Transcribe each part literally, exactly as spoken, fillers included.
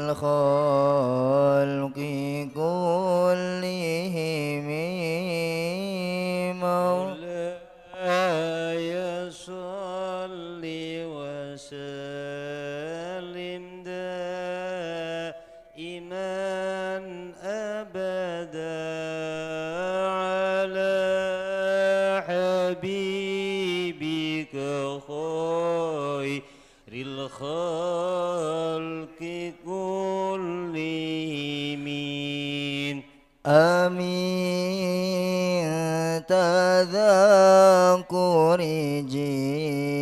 الخلق كلهم. مولاي صل وسلم دائما أبدا على حبيبك خير الخلق كلهم. آمين. تذكر جيران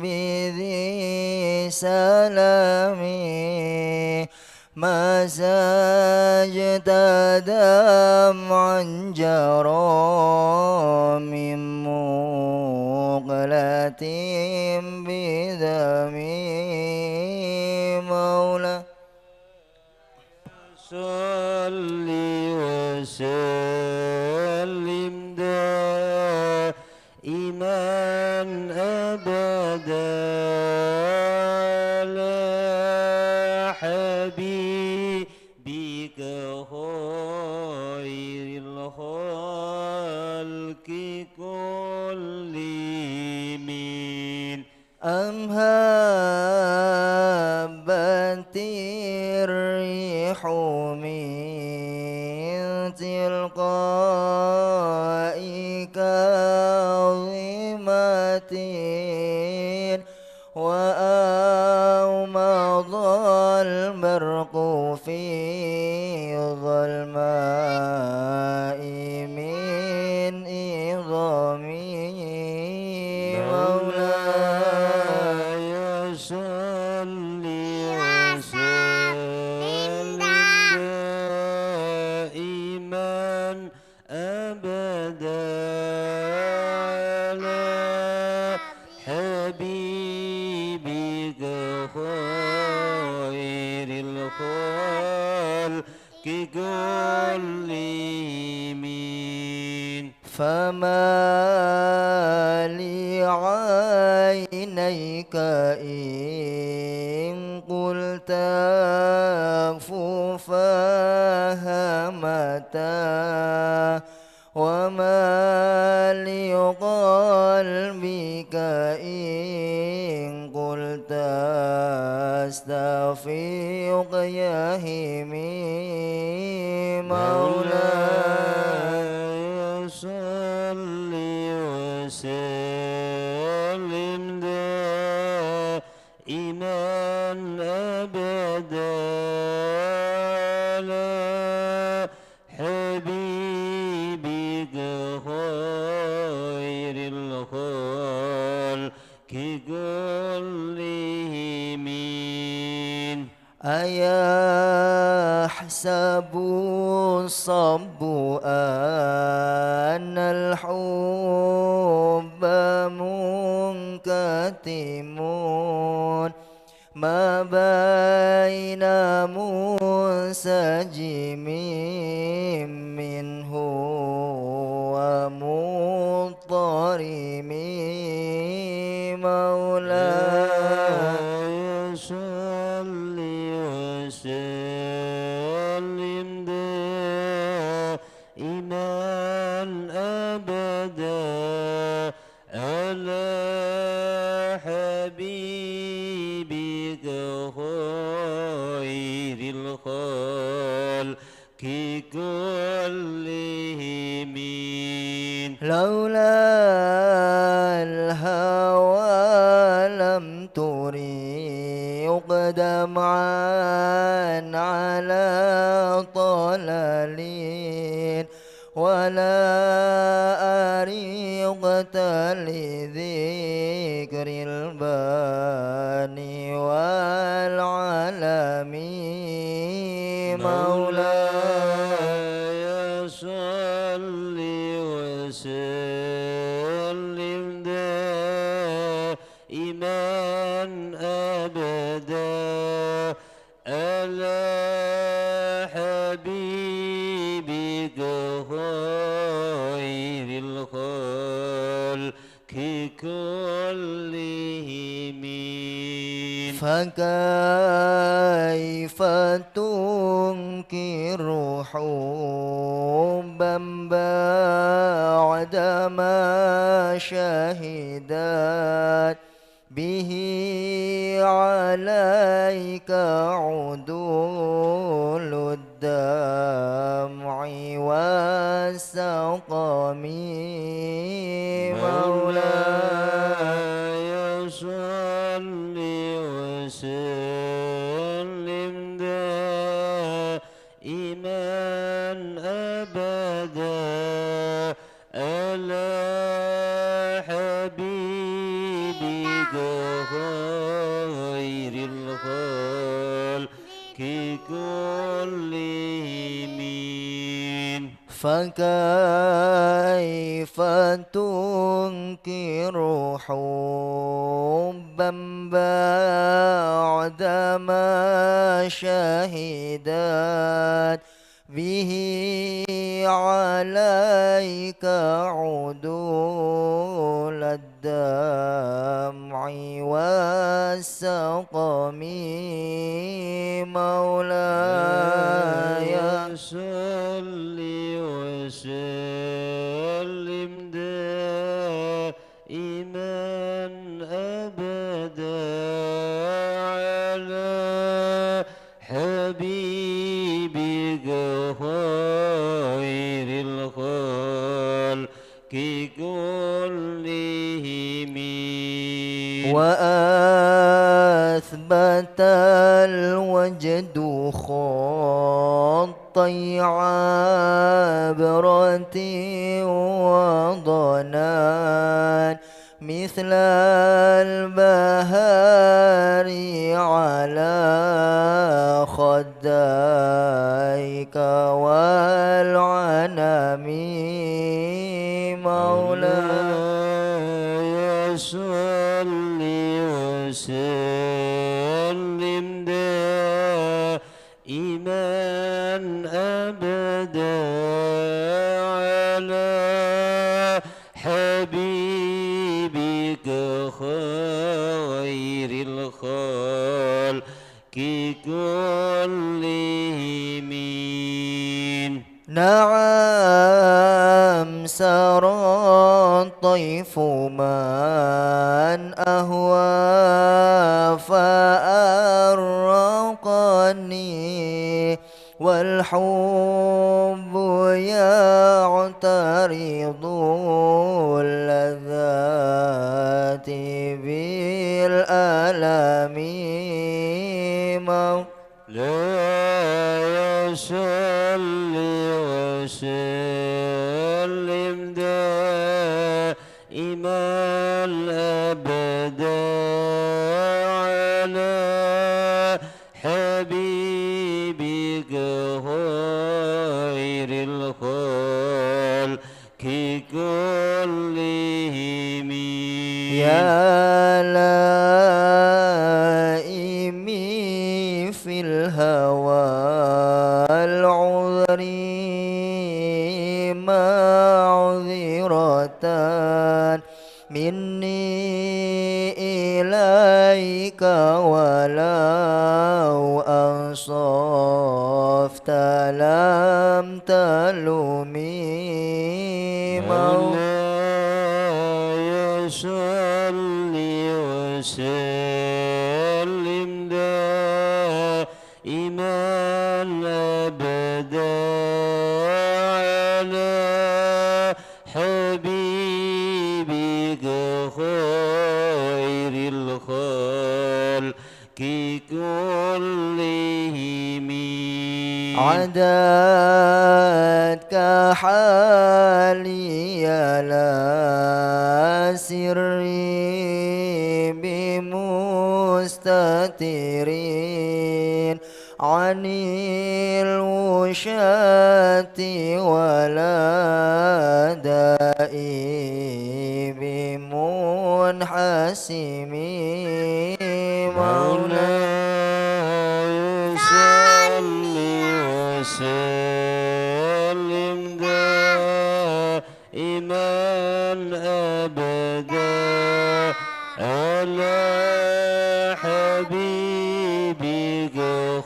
بذي سلام، ما سجت دمعا جرى من مقلة بدم. مولاي صل وسلم دائما أبدا على حبيبك خير الخلق كلهم. أم هبت الريح من تلقاء كاظمة، وأومض البرق في ظلماء من عظم. مولاي صل وسلم دائما أبدا على حبيبك خير الخلق كلهم. فما لعينيك إن قلت أكف فهمتا، وما لقلبك إن قلت أستفيق يهمي. مولاي صل وسلم دائما أبدا على حبيبك خير الخلق كلهم. أيحسب الصب أن الحب منكتم، ما بين منسجم منه ومضطرم. مولاي صل وسلم دائما أبدا على حبيبك خير الخلق كلهم. لولا الهوى لم ترق دمعا على طلل، ولا أرقت لذكر الباني والعلم. مولاي صل وسلم دائما أبدا على حبيبك خير الخلق كلهم. فكيف تنكر حبا بعدما شهدت به عليك عدول الدمع والسقم. مولاي صل وسلم دائما أبدا على حبيبك خير الخلق كلهم. فكيف تنكر حبا بعدما شهدت به عليك عدول الدمع والسقم. مولاي صل وسلم دائما أبدا على حبيبك خير الخلق كلهم. وأثبت الوجد خطي عبرة وضنان مثل البهار على خديك والغنم. مولاي صل وسلم دائما أبدا على حبيبك خير الخلق كلهم. نعم، سرى الطيف من أهوى فأرقني، والحب يعترض اللذات بالألم. مولاي صل وسلم دائما أبدا على حبيبك خير الخلق كلهم. يا لائمي في الهوى العذري معذرة مني إليك، ولو أنصفت لم تلمي. مولاي صل وسلم دائما أبدا على حبيبك خير الخلق كلهم. عدتك حالي لا سري بمستترين عن الوشاة ولا دائي بمنحسم. مولاي صل وسلم دائما أبدا على حبيبك بك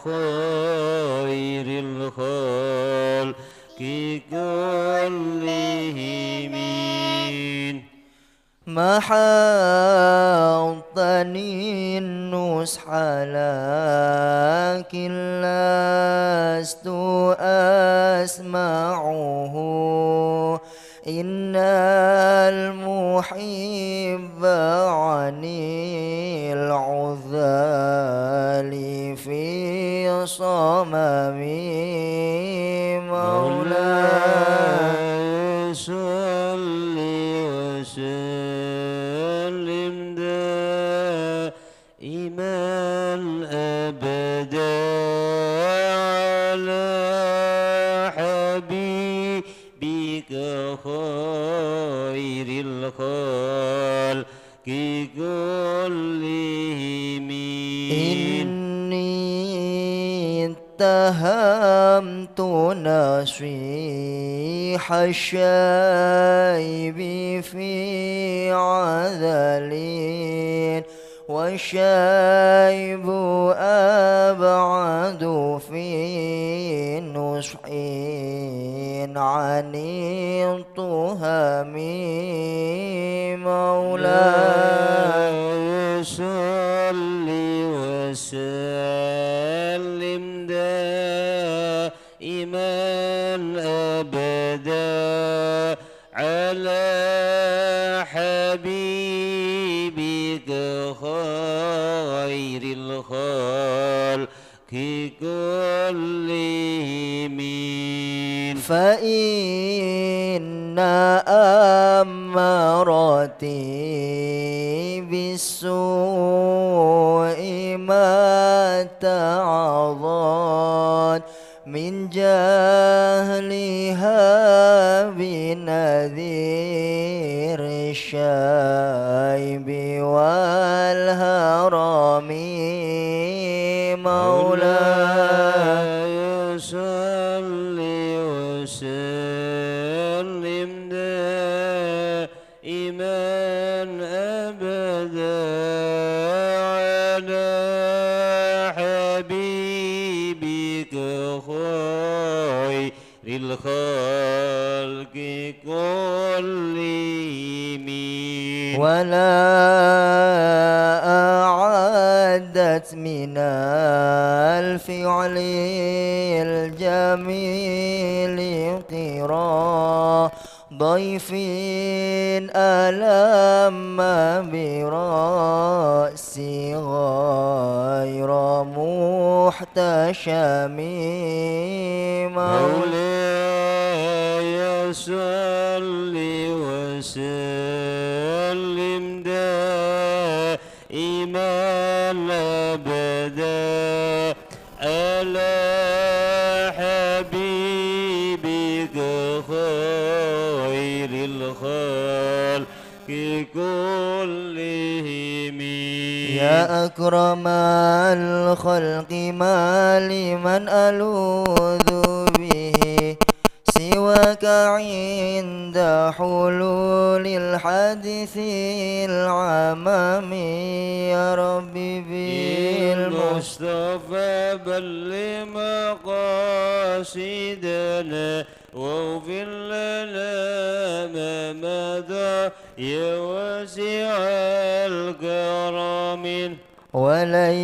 خير الخلق كلهم. محضني النصح لكن لست أسمعه، إن المحب عن العذال في صمم. مولاي صل وسلم دائما أبدا على حبيبك خير الخلق كلهم. إني اتهمت نصيح الشيب في عذل، والشيب أبعد في نصح عن التهم. مولاي صل وسلم دائما أبدا على حبيبك خير الخلق كلهم. فإن أمارتي بالسوء ما اتعظت من جهلها بنذير الشيب والهرم. مولاي صل وسلم دائما أبدا على حبيبك خير الخلق كلهم. ولا أعدت من الفعل الجميل قرا ضيف ألم برأسي غير محتشم. مولاي صل وسلم دائما أبدا على حبيبك خير الخلق كلهم. يا أكرم الخلق، ما لي من ألوذ به سواك عند حلول الحادث العمم. يا رب بالمصطفى بلغ مقاصدنا واغفر لنا ما مضى يا واسع الكرم. ولن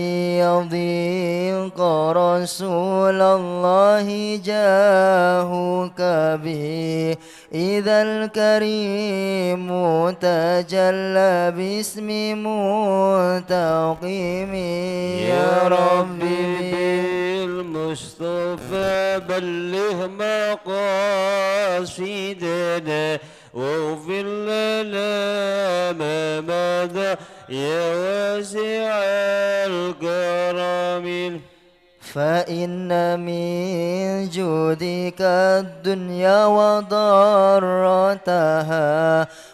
يضيق رسول الله جاهك به إذا الكريم تجلى باسم منتقم. يا رب بالمصطفى بلغ مقاصدنا واغفر لنا ما مضى يا واسع الكرم. فإن من جودك الدنيا وضرتها،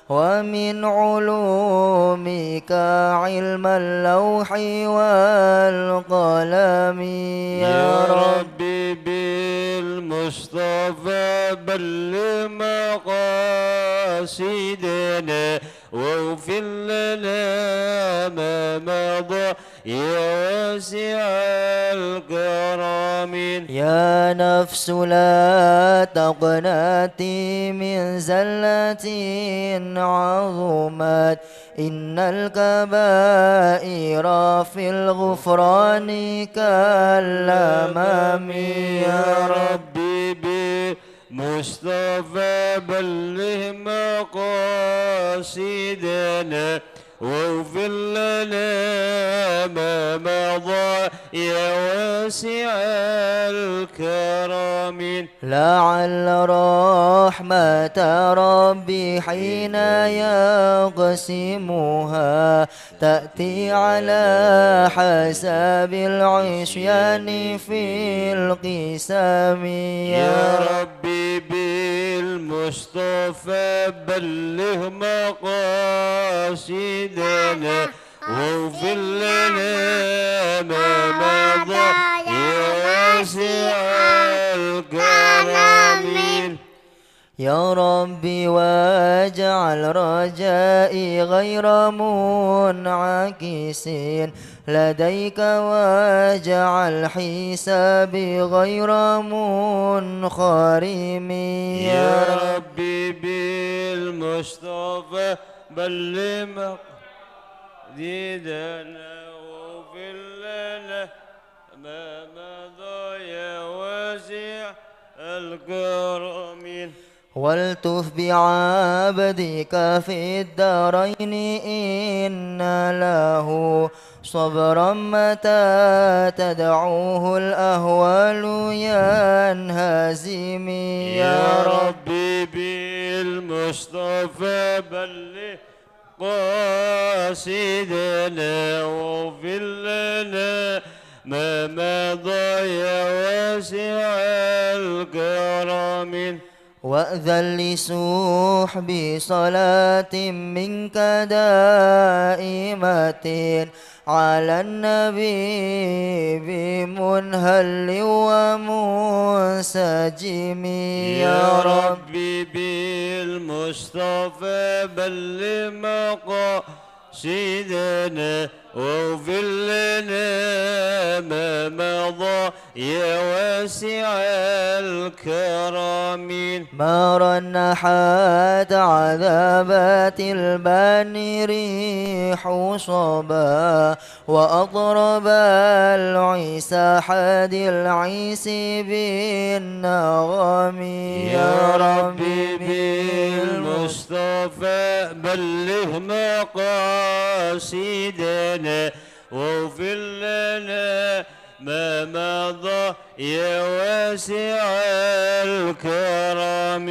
ومن علومك علم اللوح والقلم. يا يا رب بالمصطفى بلغ مقاصدنا واغفر لنا ما مضى يا واسع الكرم. يا نفس لا تقنطي من زلة عظمت، إن الكبائر في الغفران كالأمم. يا ربي بي مصطفى بلغ مقاصدنا، واغفر لنا ما مضى يا واسع الكرم. لعل رحمة ربي حين يقسمها تأتي على حساب العصيان في القسم. يا ربي بالمصطفى بلغ مقاصدنا، واغفر لنا ما مضى يا واسع الكرم. يا رب واجعل رجائي غير منعكس لديك، واجعل حسابي غير منخرم. يا ربي بالمصطفى بلغ مقاصدنا، واغفر لنا ما مضى يا واسع الكرم. والطف بعبدك في الدارين إن له صبرا متى تدعوه الأهوال ينهزم. يا ربي بالمصطفى بلغ قاصدنا، واغفر لنا ما مضى يا واسع الكرم. وأذن لصحبي صلاة منك دائمة على النبي بمنهل ومنسجم. يا ربي بالمصطفى بلغ مقاصدنا، واغفر لنا ما مضى يا واسع الكرم. ما رنحت عذبت البان ريح صبا، وأطرب العيس حد العيس بالنغم. يا ربي بالمصطفى بلغ مقاصدنا، واغفر لنا ما مضى يا واسع الكرم.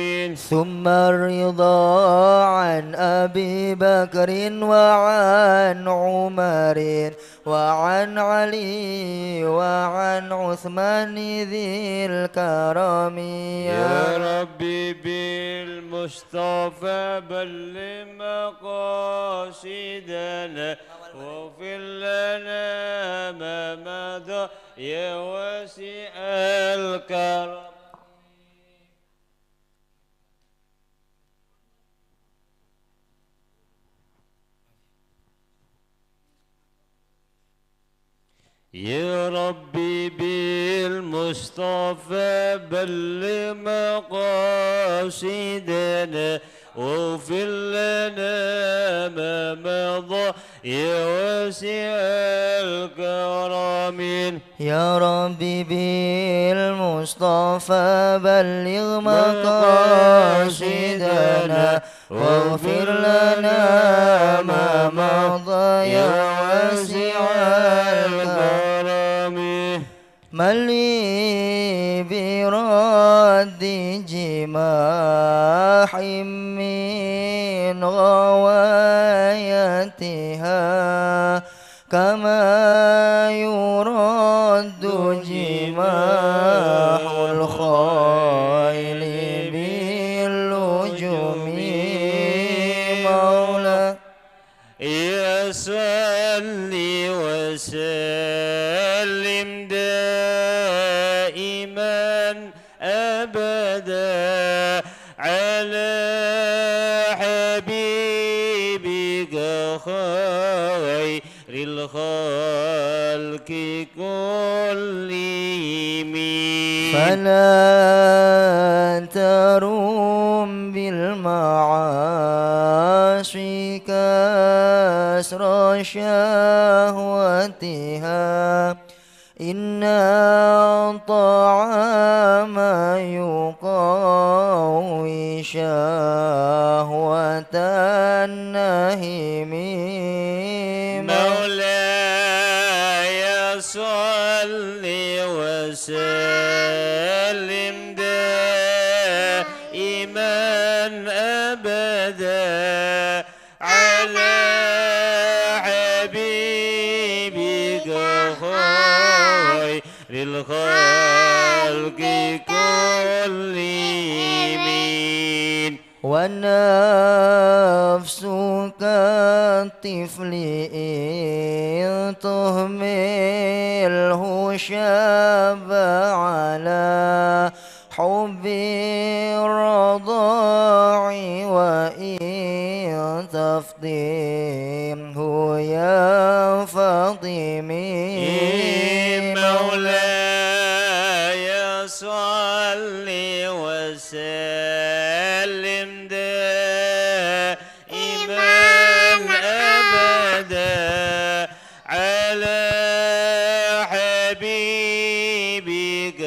ثم الرضا عن أبي بكر وعن عمر وعن علي وعن عثمان ذي الكرم. يا ربي بالمصطفى بلغ مقاصدنا، واغفر لنا ما مضى يا واسع الكرم. يا ربي بالمصطفى بلغ مقاصدنا، واغفر لنا ما مضى يا واسع الكرم. يا ربي بالمصطفى بلغ مقاصدنا، واغفر لنا ما مضى يا واسع الكرم. من لي برد جماح من غوايتها، كما يرد جماح الخيل باللجم. مولاي يا صل وسلم دائما أبدا على حبيبك خير الخلق. كلهم. فلا ترم بالمعاصي كثر شهوتها، إن الطعام يقوي شهوة النهم. مولاي صل وسلم دائما أبدا على حبيبك خير الخلق كلهم. والنفس كالطفل إن تهمله شاب على حب الرضاع، وإن تفطمه ينفطم. مولاي صل وسلم دائما أبدا على حبيبك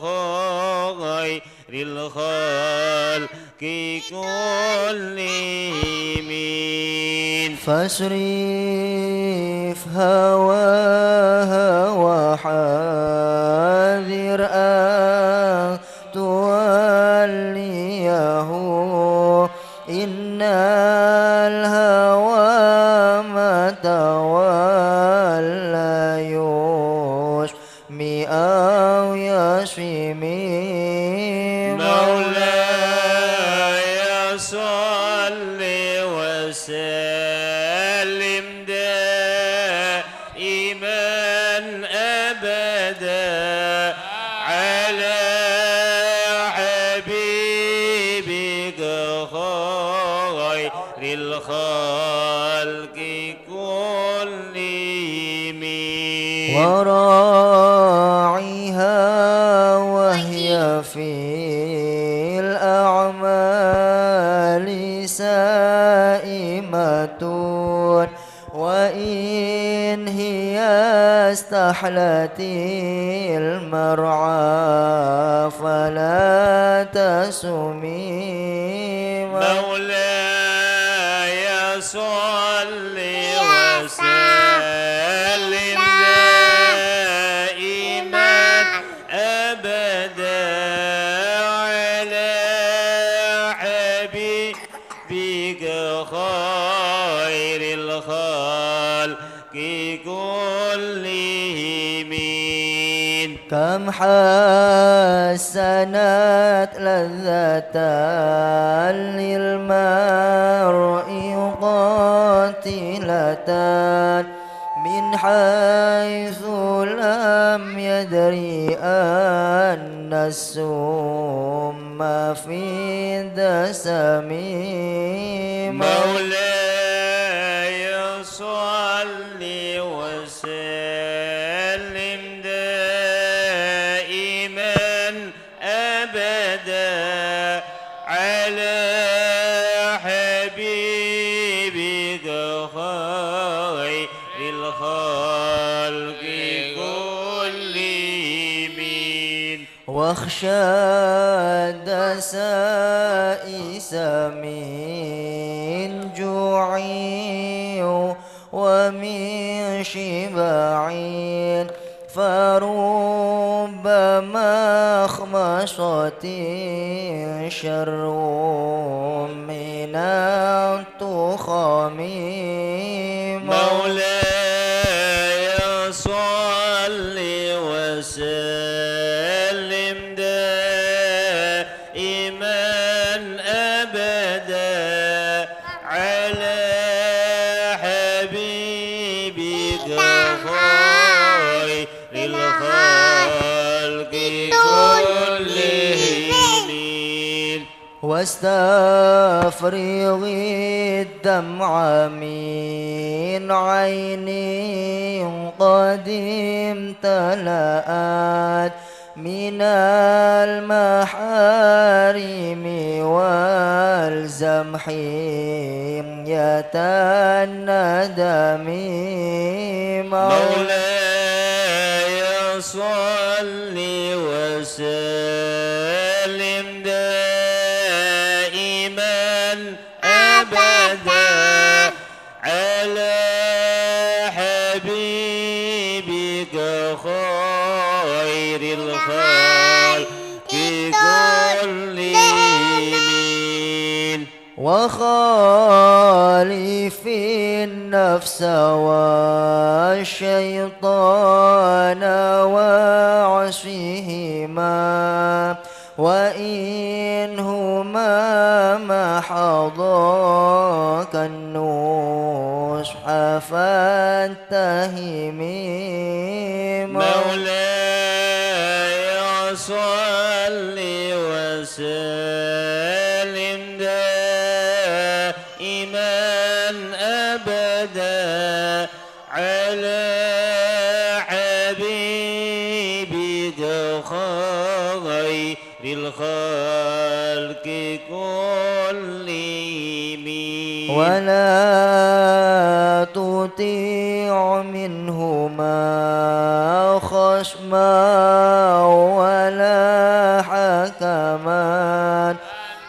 خير الخلق كلهم. فاصرف هواها وحاذر أن توليه، إن الهوى متى ولى يشمئ أو يشفي. مولاي صل وسلم دائما أبدا على حبيبك خير الخلق كلهم. وراعها وهي في الأعمال سائمة، وإن هي استحلت المرعى فلا تسمي. مولاي صل وسلم دائما أبدا على حبيبك خير الخلق كلهم. كم حسنت لذة للمرء قاتلة من حيث لم يدر أن السم في الدسم. مولاي صل وسلم دائما أبدا على حبيبك خير الخلق كلهم. واخشى الدسائس من جوع ومن شبع، فرب مخمصة شر من التخم. مولاي صل وسلم دائما أبدا على حبيبك خير الخلق كلهم. واستفرغ الدمع من عين قد امتلأت من المحارم والزم حمية الندم. مولاي صل وسلم دائما أبدا على حبيبك خير الخلق كلهم. وخالف النفس والشيطان وعصهما، وإنهما محضاك النصح فاتهم. مولاي صل وسلم دائما أبدا على حبيبك خير الخلق كلهم. ولا تطع منهما خصما ولا حكما،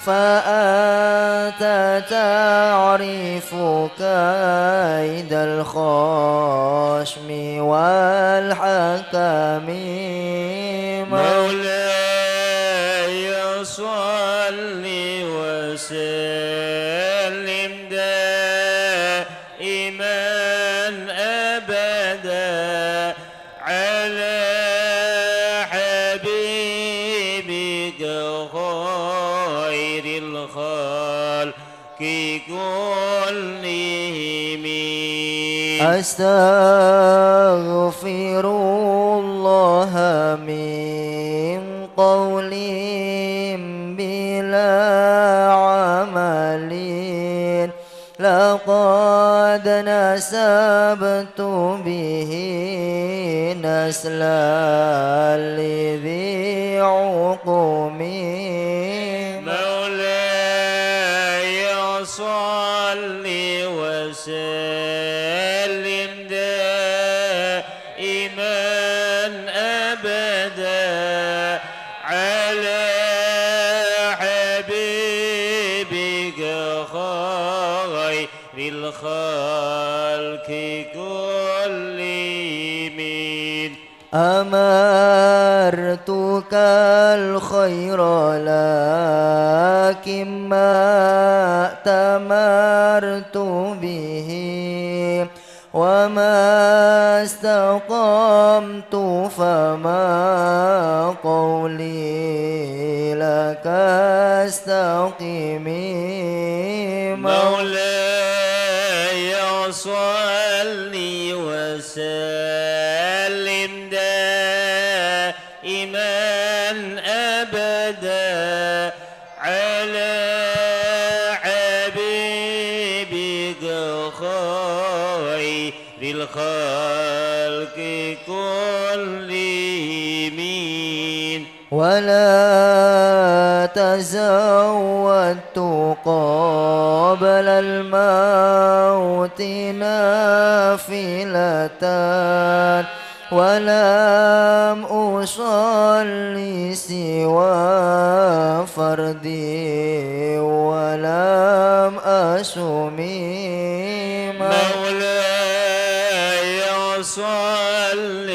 فأنت تعرف كيد الخصم والحكم. مولاي صل وسلم دائما أبدا على حبيبك خير الخلق كلهم. أستغفر الله من قول بلا عمل، لقد نسبت به نسلا لذي عقم. مولاي صل وسلم دائما أبدا على حبيبك خير الخلق كلهم. أمرتك الخير لكن ما ائتمرت به، وما استقمت فما قولي لك أستقم. مولاي صل وسلم دائما أبدا على حبيبك خير الخلق كلهم. ولا تزودت قبل الموت نافلة، ولم أصل سوى فرد ولم أصم. مولاي صل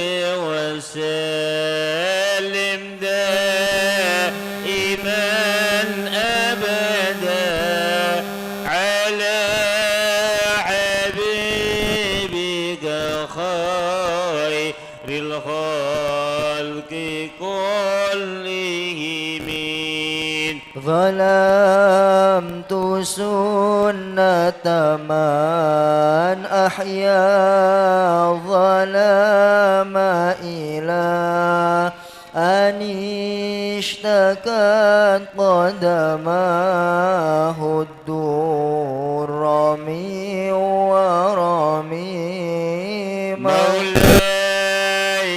وسلم دائما أبدا على حبيبك خير الخلق كلهم. ظلمت سنة من أحيا الظلام إلى أن اشتكت قدماه الدر من ورم. مولاي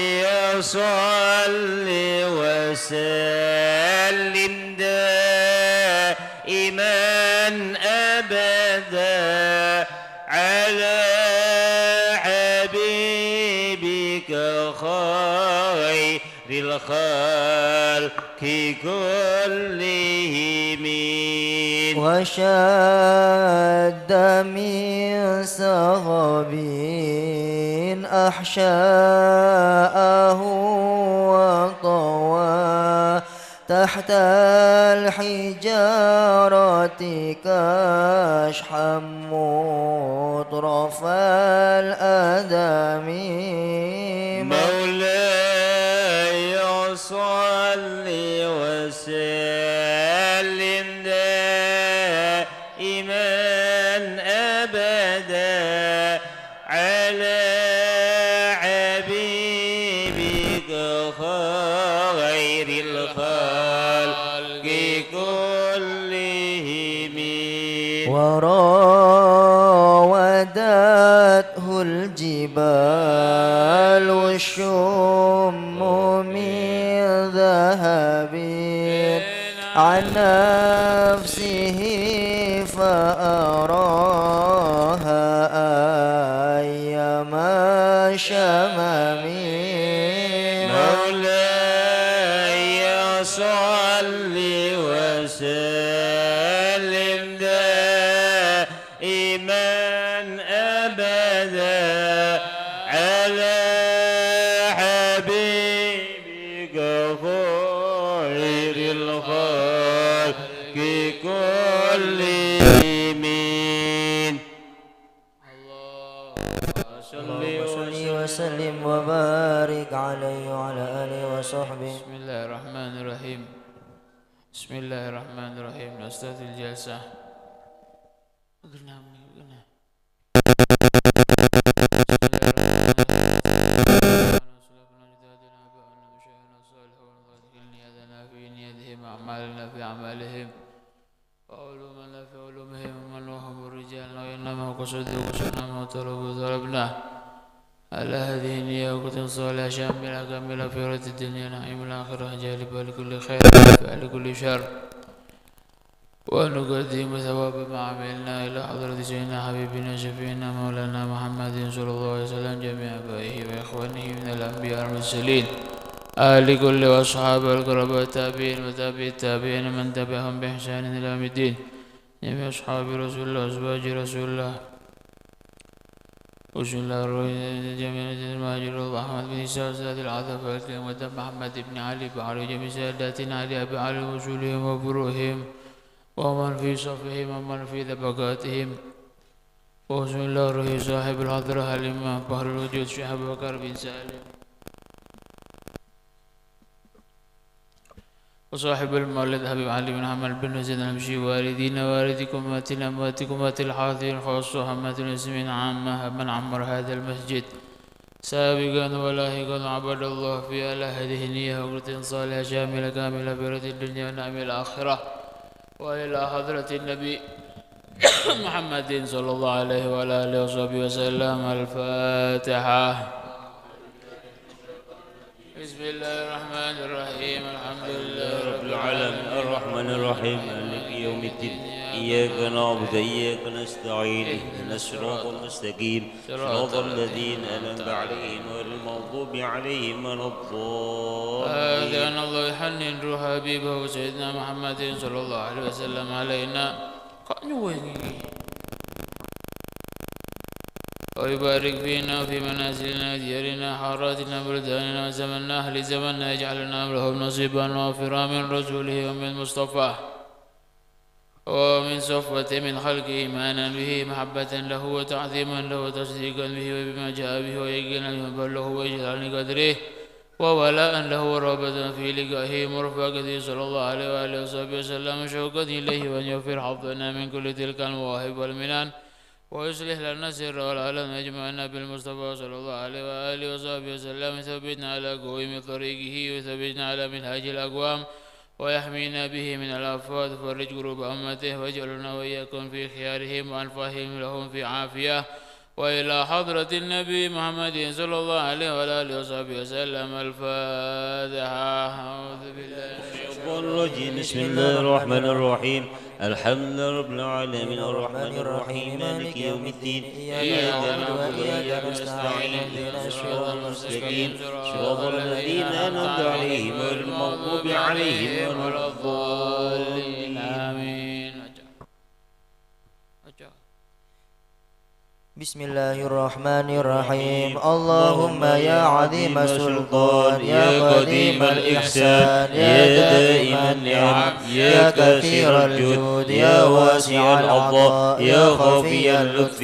صل وسلم دائما أبدا على حبيبك خير الخلق كلهم. وشد من سغب أحشاءه وطوى تحت الحجارة كشحا مترف الأدم. مولاي صل وسلم دائما أبدا على حبيبك خير الخلق كلهم. وراودته الجبال الشم من ذهب عن نفسه فأراها أيما شمم. مولاي صل وسلم دائما أبدا على حبيبك خير الخلق كلهم. اللهم صل وسلم وبارك عليه وعلى آله وصحبه. بسم الله الرحمن الرحيم. بسم الله الرحمن الرحيم. نستفتح الجلسة. بسم الله الرحمن الرحيم. في نياتهم، أعمالنا في أعمالهم، وعلومنا في علومهم، ومن وهم الرجال، وإنما قصدوا قصدنا، ما طلبوا طلبنا. على هذه النية وقت صالح شاملة كاملة في رد الدنيا نعيم الآخرة جالبة لكل خير ونافعة لكل شر. ونقدم ثواب ما عملنا إلى حضرة سيدنا حبيبنا شفيعنا مولانا محمد صلى الله عليه وسلم جميع آبائه وإخوانه من الأنبياء والمرسلين، أهل كل وأصحاب القربى التابعين وتابع التابعين من تبعهم بإحسان إلى يوم الدين. جميع أصحاب رسول الله وأزواج رسول الله. وصلى الله على جميع المهاجرين وأحمد بن إسحاق سادات العطف والكريم وتم محمد بن علي بحر جميع ساداتنا علي أبي علي وصولهم وفروعهم ومن في صفهم ومن في طبقاتهم. وصلى الله على صاحب الحضرة الإمام بحر الوجود شيخ أبو بكر بن سالم. وصاحب المولد حبيب علي بن محمد بن حسين الحبشي، والدينا، والديكم، أمهاتنا، أمهاتكم، أمهات الحاضرين خاصة، عامة المسلمين عامة، من عمر هذا المسجد، سابقا ولاحقا، عباد الله، في على هذه النية وقت صالحة شاملة كاملة في رد الدنيا ونعم الآخرة، وإلى حضرة النبي محمد صلى الله عليه وعلى آله وصحبه وسلم. الفاتحة. بسم الله الرحمن الرحيم. الحمد لله رب العالمين. الرحمن الرحيم. مالك يوم الدين. إياك نعبد وإياك نستعين. اهدنا الصراط المستقيم. صراط الذين أنعمت عليهم غير المغضوب عليهم ولا الضالين. آمين. الله يحنن روح حبيبه سيدنا محمد صلى الله عليه وسلم علينا. Ka' nyuwè ngèngè. ويبارك فينا وفي منازلنا وديارنا وحاراتنا وبلداننا وزماننا أهل زماننا، يجعل لنا ولهم نصيبا وافرا من رسوله ومن مصطفاه ومن صفوته من خلقه إيمانا به محبة له وتعظيما له وتصديقا به وبما جاء به ويقينا بما بلغه وإجلالا لقدره وولاء له ورغبة في لقائه ومرافقته صلى الله عليه وآله وصحبه وسلم وشوقا إليه، وأن يوفر حظنا من كل تلك المواهب والمنن، ويصلح لنا السر والعلن، ويجمعنا بالمصطفى صلى الله عليه وآله وصحبه وسلم، ويثبتنا على قوائم طريقه، ويثبتنا على منهاج الأقوام، ويحمينا به من الآفات، فرج كروب أمته، واجعلنا وإياكم في خيارهم وأنفعهم لهم في عافية. وإلى حضرة النبي محمد صلى الله عليه وعلى آله وصحبه وسلم. الفاتحة. أعوذ بالله من الشيطان الرجيم. بسم الله الرحمن الرحيم. الحمد لله رب العالمين، الرحمن الرحيم، مالك يوم الدين، إياك نعبد وإياك نستعين، اهدنا الصراط المستقيم، صراط الذين أنعمت عليهم غير المغضوب عليهم ولا الضالين. آمين. بسم الله الرحمن الرحيم. اللهم يا عظيم السلطان، يا قديم الإحسان، يا دائم النعم، يا كثير الجود، يا واسع العطاء، يا خفي اللطف،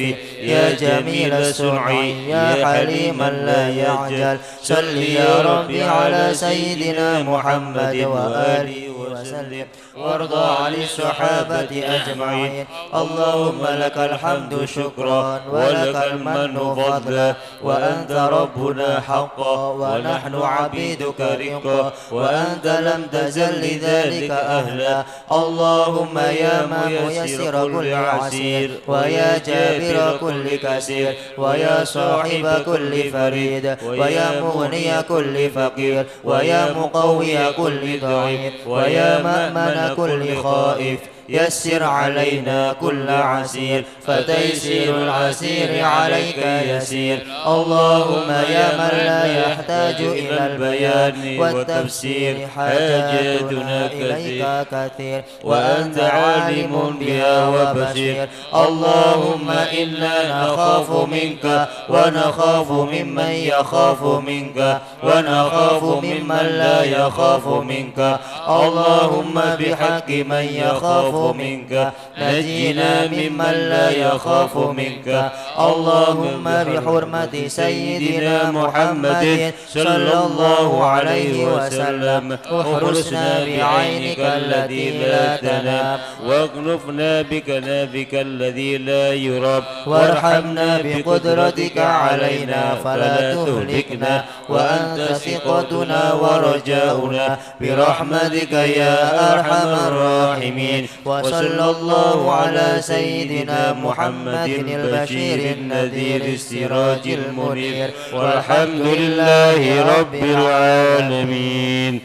يا جميل الصنع، يا حليما لا يعجل، صل يا ربي على سيدنا محمد وآله وسلم. وارض عن الصحابة أجمعين. اللهم لك الحمد شكرا، ولك المن فضلا، وأنت ربنا حقا، ونحن عبيدك رقا، وأنت لم تزل لذلك أهلا. اللهم يا ميسر كل عسير، ويا جابر كل كسير، ويا صاحب كل فريد، ويا مغني كل فقير، ويا مقوي كل ضعيف، ويا مأمن كل خائف، يسر علينا كل عسير، فتيسير العسير عليك يسير. اللهم يا من لا يحتاج إلى البيان والتفسير، حاجاتنا إليك كثير، وأنت عالم بها وبصير. اللهم إنا نخاف منك، ونخاف ممن يخاف منك، ونخاف ممن لا يخاف منك. اللهم بحق من يخاف منك، نجنا ممن لا يخاف منك. اللهم بحرمة سيدنا محمد صلى الله عليه وسلم، احرسنا بعينك التي لا تنام، واكنفنا بكنفك الذي لا يرام، وارحمنا بقدرتك علينا فلا تهلكنا، وأنت ثقتنا ورجاؤنا، برحمتك يا أرحم الراحمين. وصلى الله على سيدنا محمد البشير النذير السراج المنير. والحمد لله رب العالمين.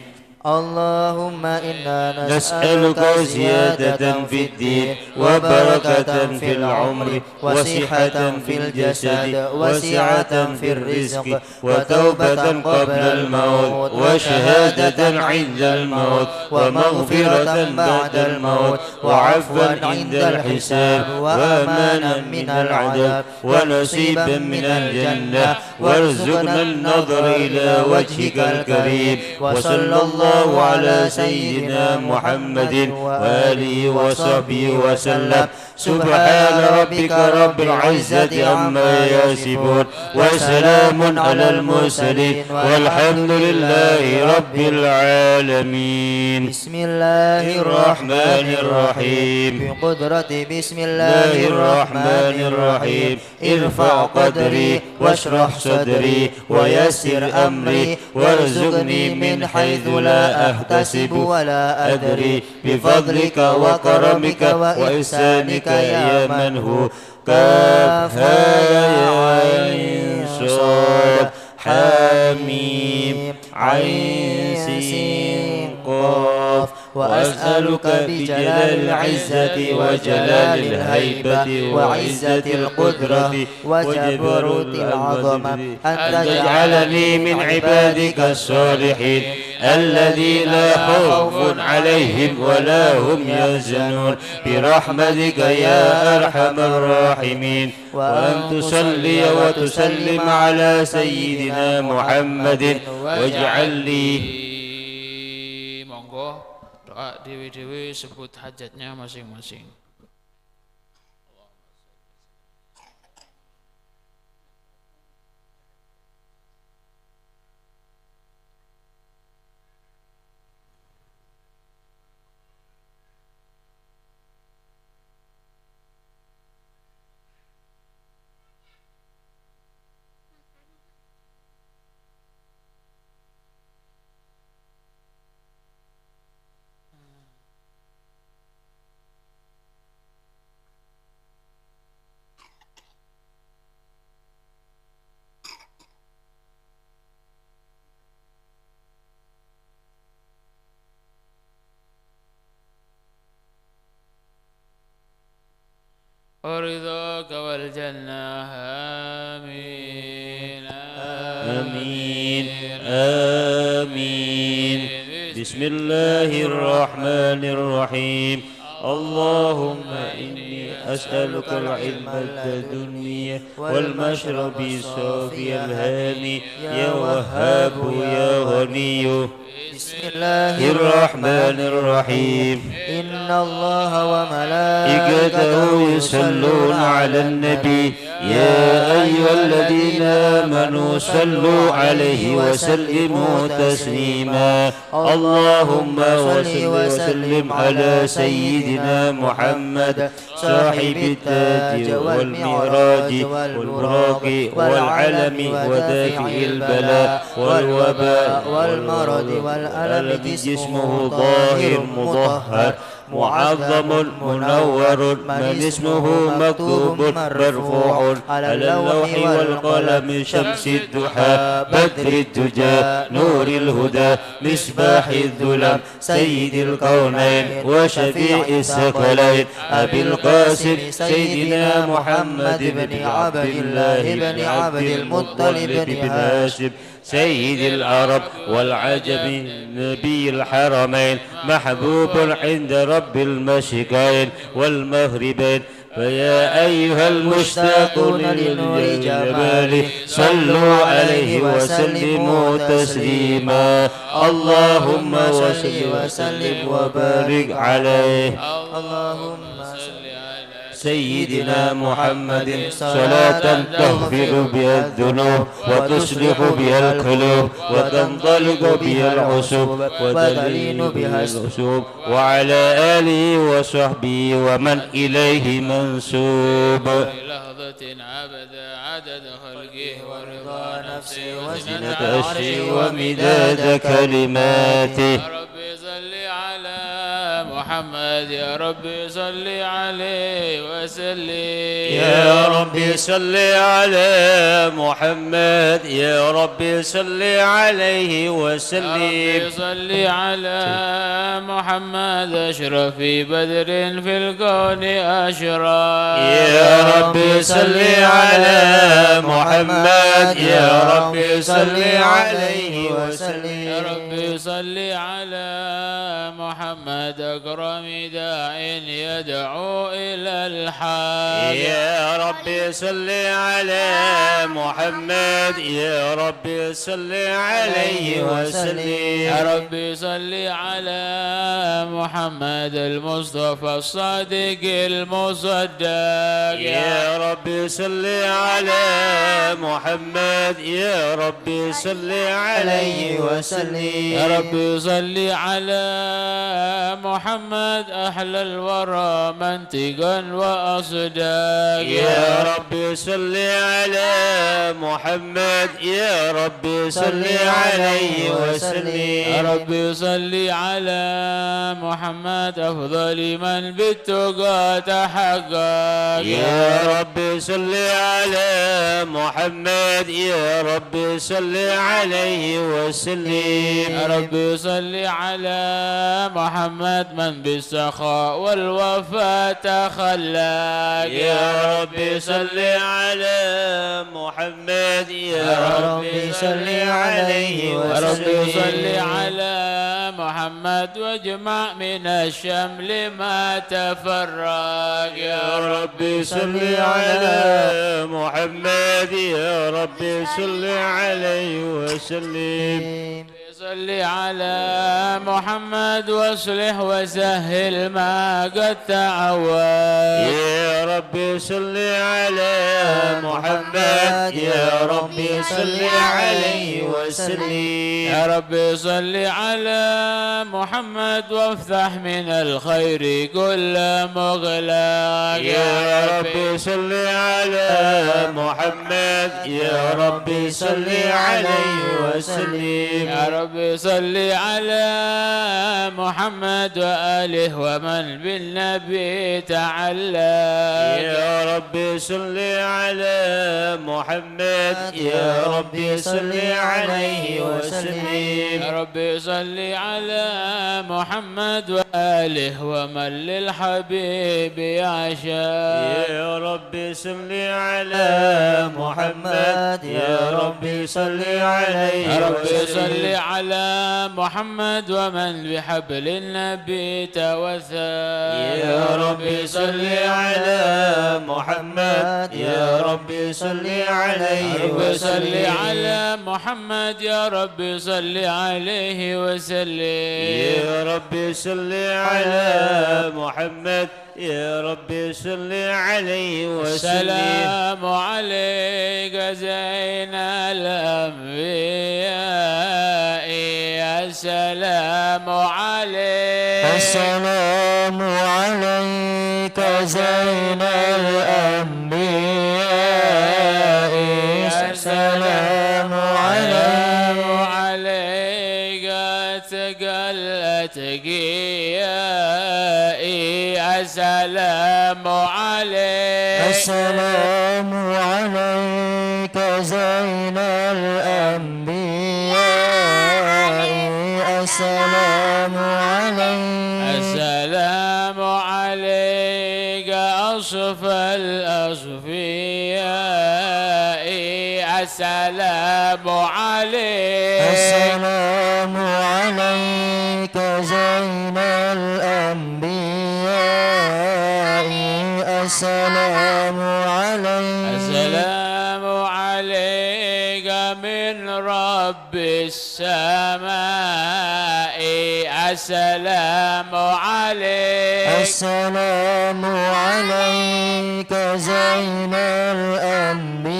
اللهم إنا نسألك زيادة في الدين، وبركة في العمر، وصحة في الجسد، وسعة في الرزق، وتوبة قبل الموت، وشهادة عند الموت، ومغفرة بعد الموت، وعفوا عند الحساب، وأمانا من العذاب، ونصيبا من الجنة، وارزقنا النظر إلى وجهك الكريم. وصلى الله على سيدنا محمد وآله وصحبه وسلم. سبحان ربك رب العزة عما يصفون، وسلام على المرسلين، والحمد لله رب العالمين. بسم الله الرحمن الرحيم. بقدرة بسم الله الرحمن الرحيم. ارفع قدري واشرح صدري ويسر أمري وارزقني من حيث لا أحتسب ولا أدري بفضلك وكرمك وإحسانك يا من هو. كاف هاء يا عين صاد حا ميم عين سين قاف. وأسألك بجلال العزة وجلال الهيبة وعزة القدرة وجبروت العظمة أن تجعلني من عبادك الصالحين الذين لا خوف عليهم ولا هم يحزنون برحمتك يا أرحم الراحمين. وأن تصلي وتسلم على سيدنا محمد واجعل لي. Monggo, doa dhewe-dhewe, sebut hajatnya masing-masing. ورضاك والجنة. آمين. آمين. آمين. بسم الله الرحمن الرحيم. اللهم إني أسألك العلم اللدني والمشرب الصافي الهاني، يا وهاب يا غني. بسم الله الرحمن الرحيم. إن الله وملائكته يصلون على النبي، يا أيها الذين آمنوا صلوا عليه وسلموا تسليما. اللهم صل وسلم على سيدنا محمد صاحب التاج والمعراج والبراق والعلم ودافع البلاء والوباء والمرض والألم، جسمه طاهر مطهر معظم منور، من اسمه مكتوب مرفوع على اللوح والقلم، شمس الضحى، بدر الدجى، نور الهدى، مصباح الظلم، سيد الكونين وشفيع الثقلين، أبي القاسم سيدنا محمد بن عبد الله بن عبد المطلب بن هاشم، سيد العرب والعجم، نبي الحرمين، محبوب عند رب المشرقين والمغربين. فيا أيها المشتاقون لنور جماله، صلوا عليه وسلموا تسليما. اللهم صل وسلم وبارك عليه. اللهم صل على سيدنا محمد صلاة تغفر بها الذنوب وتصلح بها القلوب وتنطلق بها العصوب وتلين بها العصوب، وعلى آله وصحبه ومن إليه منسوب. لحظة أبدا عدد خلقه ورضا نفسه وزنة عرشه ومداد كلماته. يا رب صل على محمد، يا رب صل عليه وسلم. يا رب صل على محمد، يا رب صل عليه وسلم. يا رب صل على محمد أشرف بدر في الكون أشرق. يا رب صل على محمد، يا رب صل عليه وسلم. يا رب صل على محمد أكرم داع يدعو إلى الحق. يا رب صل على محمد، يا رب صل عليه وسلم. يا رب صل على محمد المصطفى الصادق المصدق. يا رب صل على محمد، يا رب صل عليه وسلم. يا رب صل على محمد أحلى الورى منطقا وأصداق. يا رب صل على محمد، يا رب صل عليه وسلم. يا رب صل على محمد أفضل من بالتقى تحقق. يا رب صل على محمد، يا رب صل عليه وسلم. يا رب صل على محمد من بالسخاء والوفاء تخلق. يا رب صل على محمد، يا رب صل عليه وسلم. يا رب صل على محمد واجمع من الشمل ما تفرق. يا رب صل على محمد، يا رب صل عليه وسلم. صل على محمد واصلح وسهل ما قد تعوق. يا رب صل على محمد، يا رب صل عليه وسلم. يا رب صل على محمد وافتح من الخير كل مغلق. يا رب صل على محمد، يا رب صل عليه وسلم. يا رب صل على محمد وآله ومن بالنبي تعلق. يا رب صل على محمد، يا رب صل عليه وسلم. يا رب صل على محمد وآله ومن للحبيب يعشق. يا رب صل على محمد، يا رب صل عليه يا رب وسلم. صل على محمد ومن بحبل النبي توثق. يا رب صل على محمد، يا رب صل عليه يا رب صل وسلم. على محمد، يا رب صل عليه وسلم. يا رب صل على محمد، يا رب صل عليه وسلم. السلام عليك زين الأنبياء، السلام عليك. السلام عليك زين الأنبياء، السلام عليك. السلام عليك أتقى الأتقياء، السلام عليك. السلام عليك زين الأنبياء، السلام عليك. السلام عليك أصفى الأصفياء، السلام عليك. السلام عليك زين الأنبياء، السلام عليك. السلام عليك من رب السماء، السلام عليك. السلام عليك زين الأنبياء،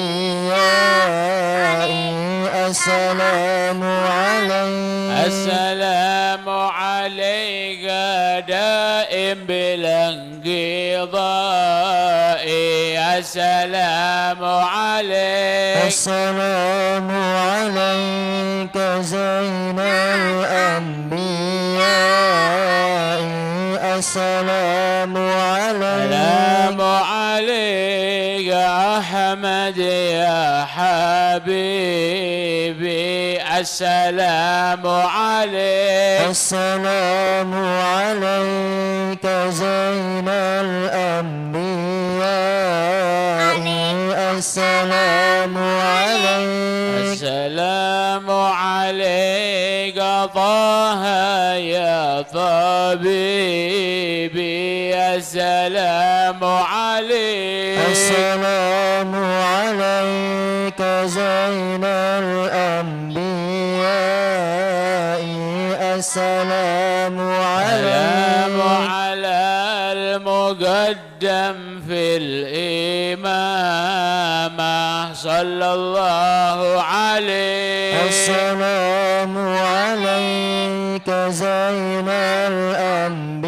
السلام عليك. السلام عليك دائم بالانقضاء، السلام عليك. السلام عليك زين الأنبياء، السلام عليك. السلام عليك أحمد يا حبيبي، السلام عليك. السلام عليك زين الأنبياء، السلام عليك. السلام عليك طه يا طبيبي، السلام عليك. السلام عليك زين الأنبياء، السلام عليك. السلام على المقدم في الإمامة، صلى الله عليك. السلام عليك زين الأنبياء،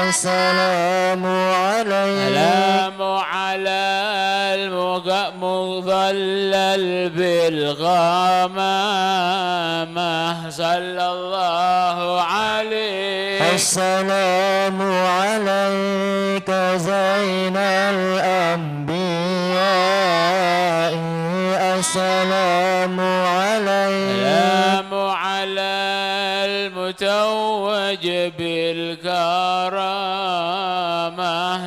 السلام عليك. السلام على المق-، المظلل بالغمامة، صلى الله عليك. السلام عليك زين الأنبياء، السلام عليك. السلام على المتوج بالكرامة،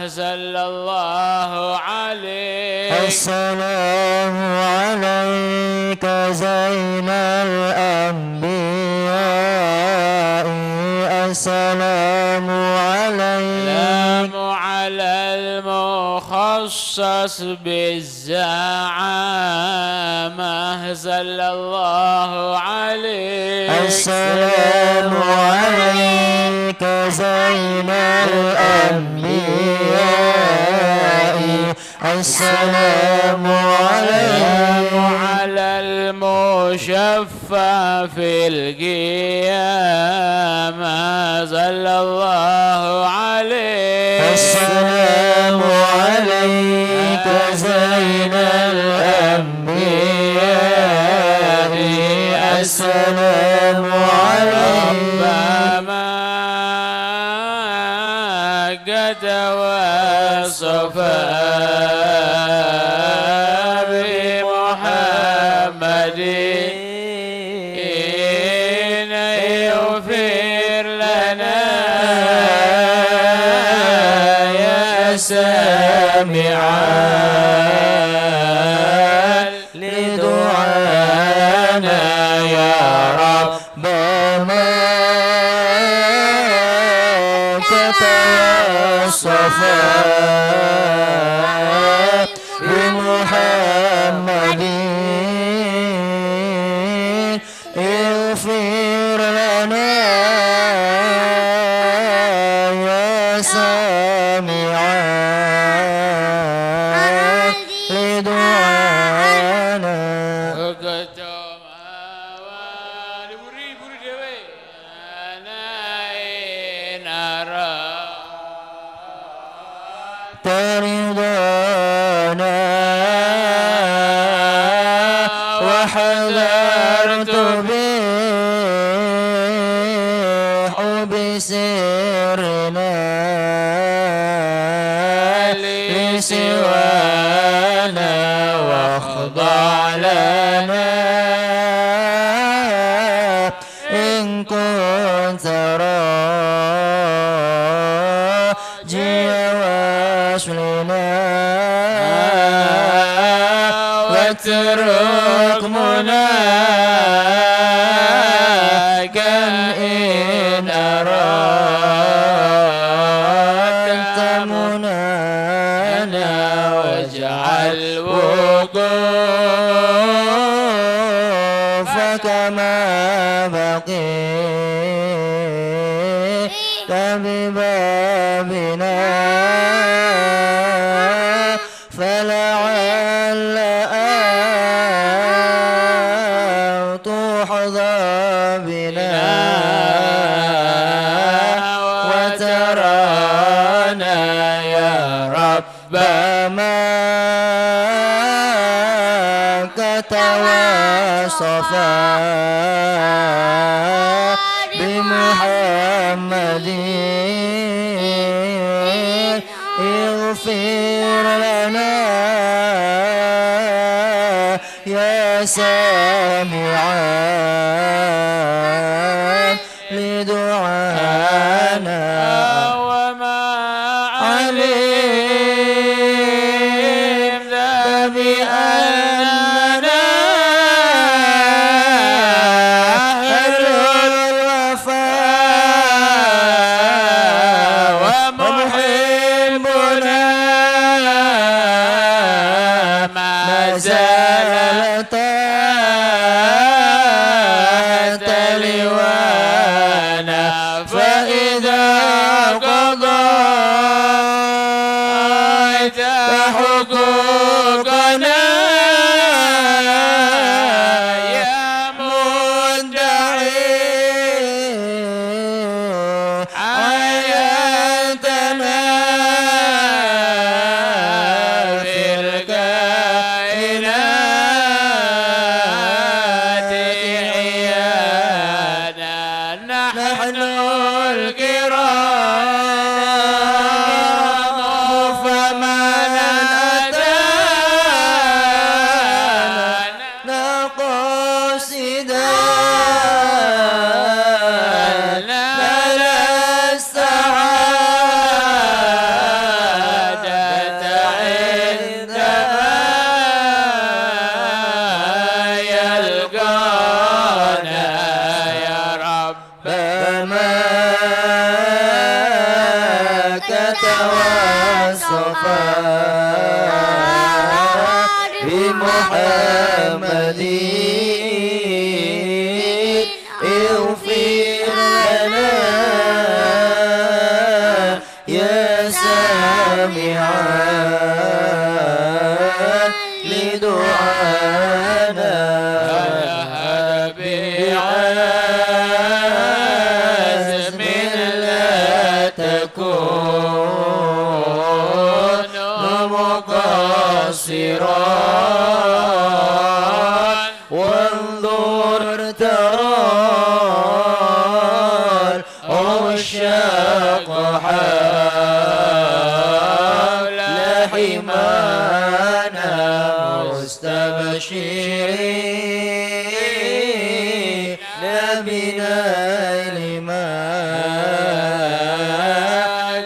صلى الله عليك. السلام عليك زين الأنبياء، السلام عليك. السلام على المخصص بالزعامة، صلى الله عليك. السلام عليك زين الأنبياء، السلام عليك. السلام على المشفع في القيامة، صلى الله عليك. السلام عليك زين الأنبياء، السلام عليك. ربما قد وصفا بمحمد، اغفر لنا يا سامعا لدعانا يا رب. بما كتب الصفا بمحمد، اغفر لنا يا سامعا لدعانا. Ana yen arapa ridhana, wa hadartu bi hubbi sirrina li siwana, wa khda' lana in kunta rajiya waslina, watruk munakan in aradta munana, waj'al wuqufaka ma baqita bi babina, fala'alla an tuhdha bina wa tarana ya Rabb. بما كتب الصفا بمحمد، اغفر لنا يا سامعا لدعانا. وما علمت بأننا أهل الوفا، ومحبنا ما زال ترى العشاق حول حمانا مستبشرين بنيل ما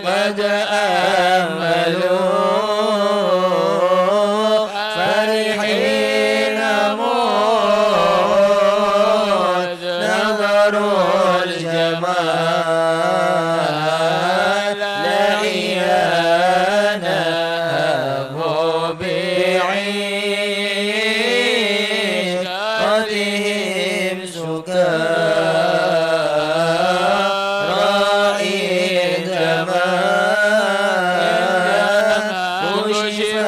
قد أملوا فرحين مذ نظروا الجمال عيانا هبوا بعشقتهم سكارى عندما كشف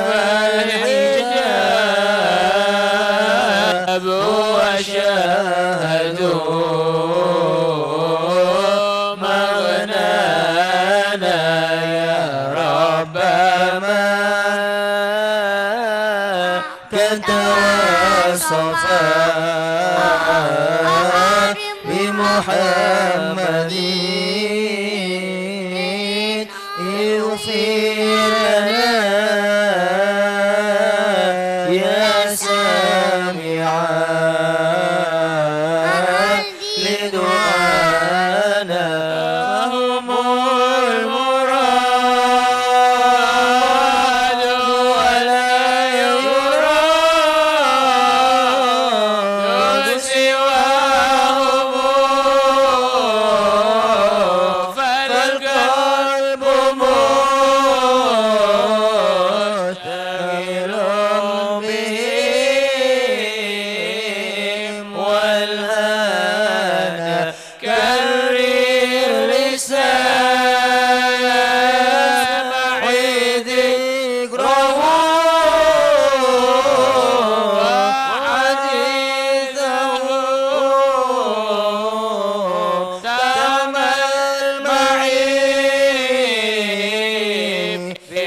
الحجاب وشاهدوا مغنانا يا رب ما كتب الصفا بمحمد اغفر لنا يا سامعا لدعانا. فهم المراد ولا يراد سواهم، فالقلب مشتغل بهم والآن كرر لسماع ذكره وحديثه تعمل معي في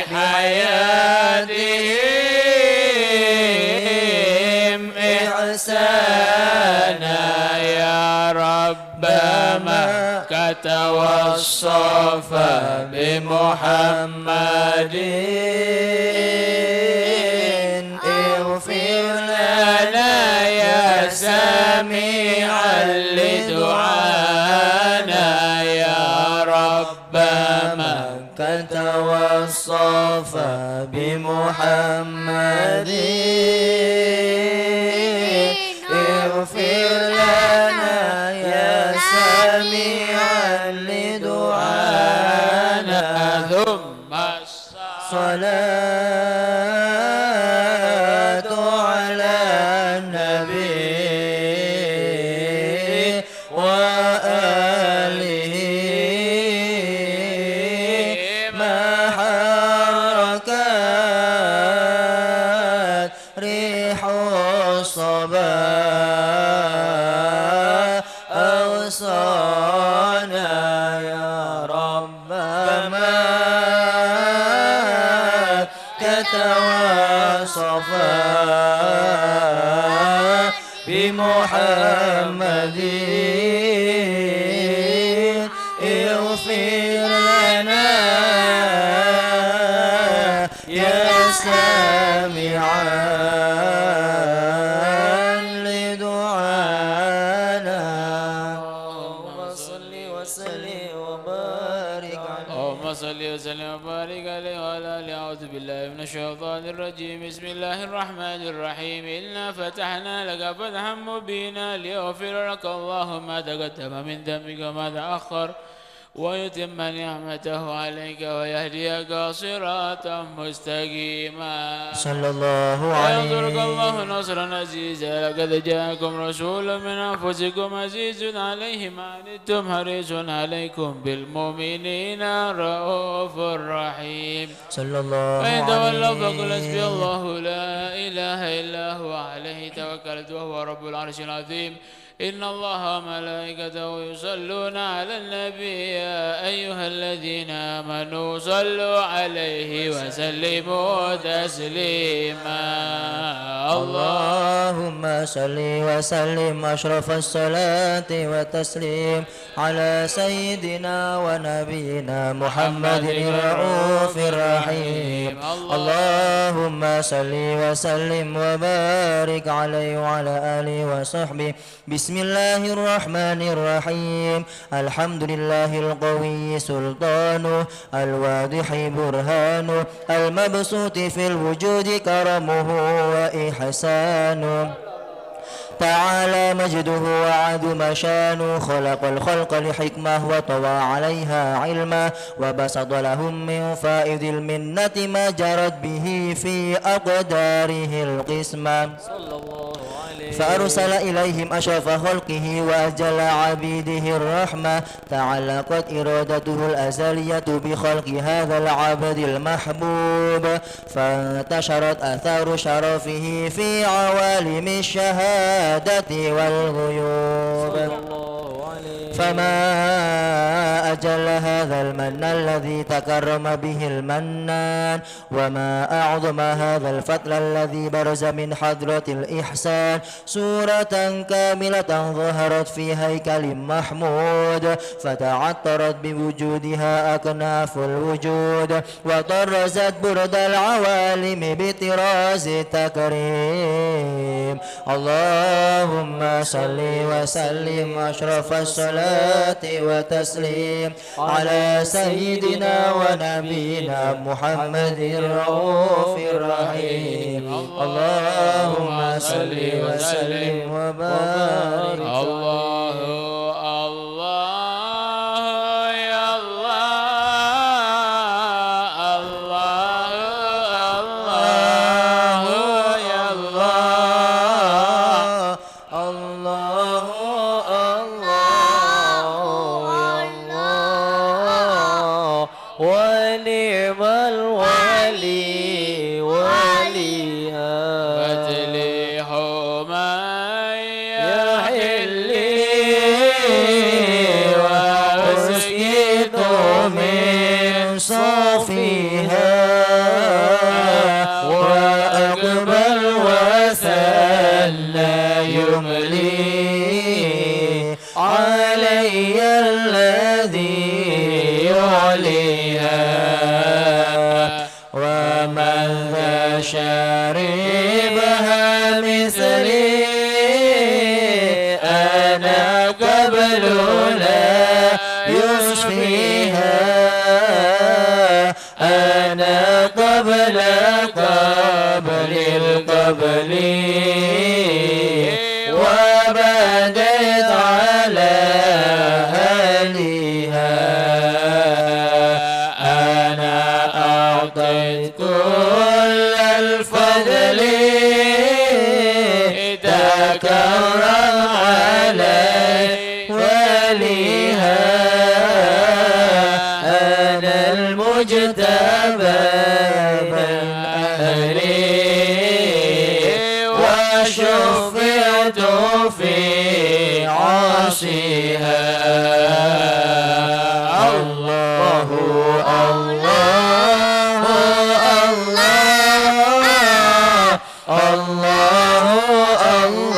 حياتهم إحسانا يا رب مكة والصفا بمحمد. اغفر لنا يا سميعا لدعانا يا رب مكة والصفا بمحمد. اغفر لنا يا سميعا لدعانا. ثم الصلاة على النبي وآله ما حركت ريح الصبا أغصانا يا رب ما كتب الصفا بمحمد. اغفر لنا يا سامعا لدعانا. اللهم صل وسلم وبارك عليه. اللهم صل وسلم وبارك عليه وعلى آله. أعوذ بالله من الشيطان الرجيم. بسم الله الرحمن الرحيم. إنا فتحنا لك فتحا مبينا ليغفر لك الله ما تقدم من ذنبك وما تأخر ويتم نعمته عليك ويهديك صراطا مستقيما. صلى الله عليه. وينصرك الله نصرا عزيزا. لقد جاءكم رسول من أنفسكم عزيز عليه ما عنتم حريص عليكم بالمؤمنين رءوف رحيم. صلى الله عليه. فإن تولوا فقل حسبي الله لا إله إلا هو عليه توكلت وهو رب العرش العظيم. إن الله وملائكته يصلون على النبي، يا أيها الذين آمنوا صلوا عليه وسلموا تسليما. الله اللهم صل وسلم أشرف الصلاة والتسليم على سيدنا ونبينا محمد الرؤوف الرحيم. اللهم صل وسلم وبارك عليه وعلى آله وصحبه. بسم الله الرحمن الرحيم. الحمد لله القوي سلطانه، الواضح برهانه، المبسوط في الوجود كرمه وإحسانه. تعالى مجده وعظم شانه، خلق الخلق لحكمة وطوى عليها علما، وبسط لهم من فائض المنة ما جرت به في أقداره القسمة. صلى الله عليه. فأرسل إليهم أشرف خلقه وأجل عبيده الرحمة، تعلقت إرادته الأزلية بخلق هذا العبد المحبوب، فانتشرت آثار شرفه في عوالم الشهادة والغيوب. صلى الله عليه. فما أجل هذا المن الذي تكرم به المنان، وما أعظم هذا الفضل الذي برز من حضرة الإحسان صورة كاملة ظهرت في هيكل محمود، فتعطرت بوجودها أكناف الوجود، وطرزت برد العوالم بطراز التكريم. اللهم صل وسلم أشرف الصلاة والتسليم على سيدنا ونبينا محمد الرؤوف الرحيم. اللهم صل وسلم وبارك. الله، الله، يا الله، الله، الله، يا الله. الله، الله، يا الله، ونعم الولي وليها. وتليح من يحل وأسقط من صافيها، وأقبل وسلم يملي علي الذي يعليها، ومن ذا شربها مثلي، أنا قبل لا يصفيها. أنا قبل قبل القبل، وبديت على أهلها. أنا أعطيت كل الفضل، تكرم علي وليها. أنا المجتبى من أهل، وشفعت في عاصيها. الله، الله، الله. الله، الله، الله،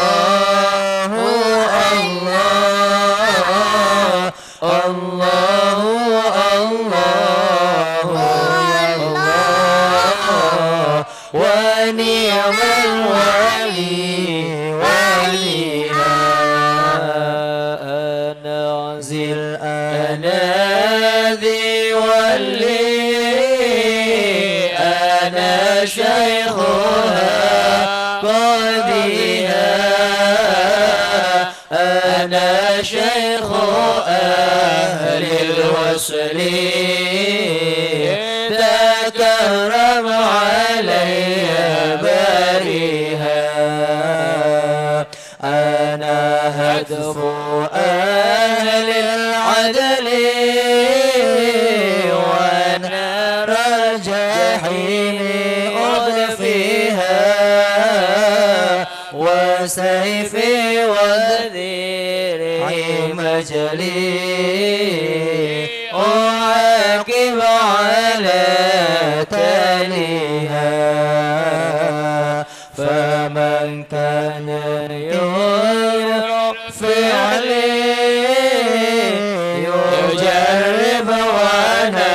الله، الله، يا الله، ونعم الولي وليها. أنا ذي الأنا ذي ولي، أنا شيخها قاضيها، أنا شيخ أهل الوصل، تكرم علي باريها. أنا هتف أهل العدل، ونار الجحيم أطفيها، وسيفي وذي مجلي، أعاقب على تاليها. فمن كان يرى فعلي يجرب وأنا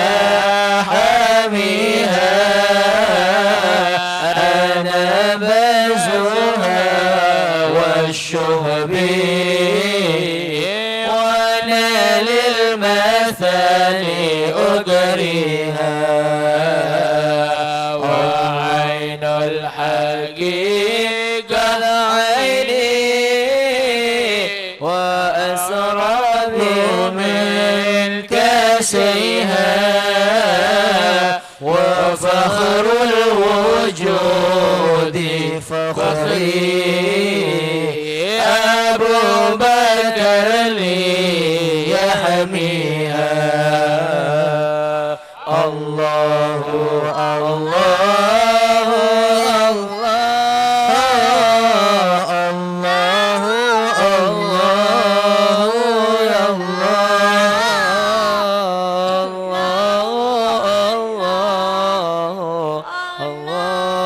حاميها. أنا بزها والشهب وأنا للمثاني أجريها. وعين الحقيقة عيني وأسراب من كاسيها. وفخر الوجود فخري أبو بكر لي يحميها. الله، الله، الله، الله، الله، يا الله، الله، الله.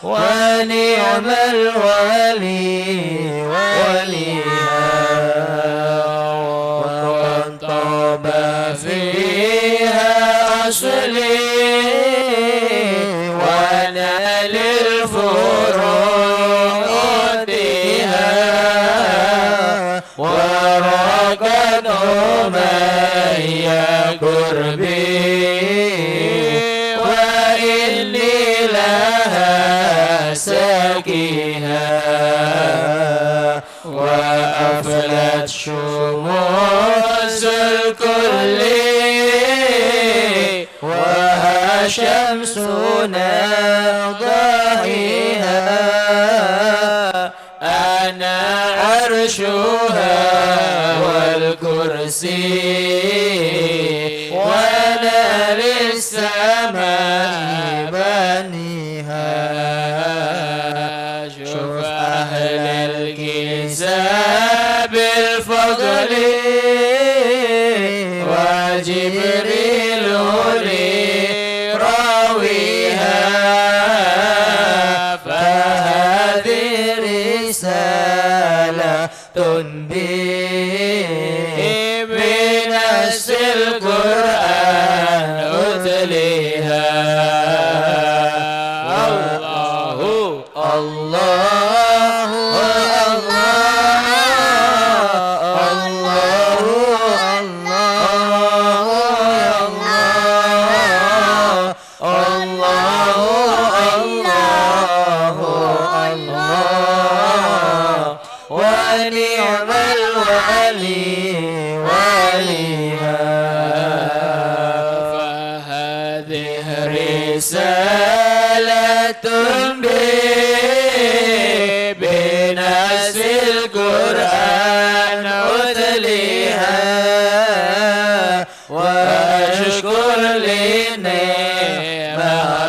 ونعم الولي وليها. وقد طاب فيها أصلي ونال الفروع أوتيها. ورقت أمية قربي وإني لها ساقيها. وأفلت شموس الكل وها شمسنا ضاحيها. أنا عرشها والكرسي وأنا للسماء بانيها. شوف أهل الكتاب الفضل وجبريل لي راويها. فهذه رسالة بي بنص القرآن أتليها. الله، الله، الله، الله، الله، الله، الله، الله، الله، الله، ونعم الولي وليها. فهذه رسالة بي بنص القرآن أتليها. وأشكر لنعمة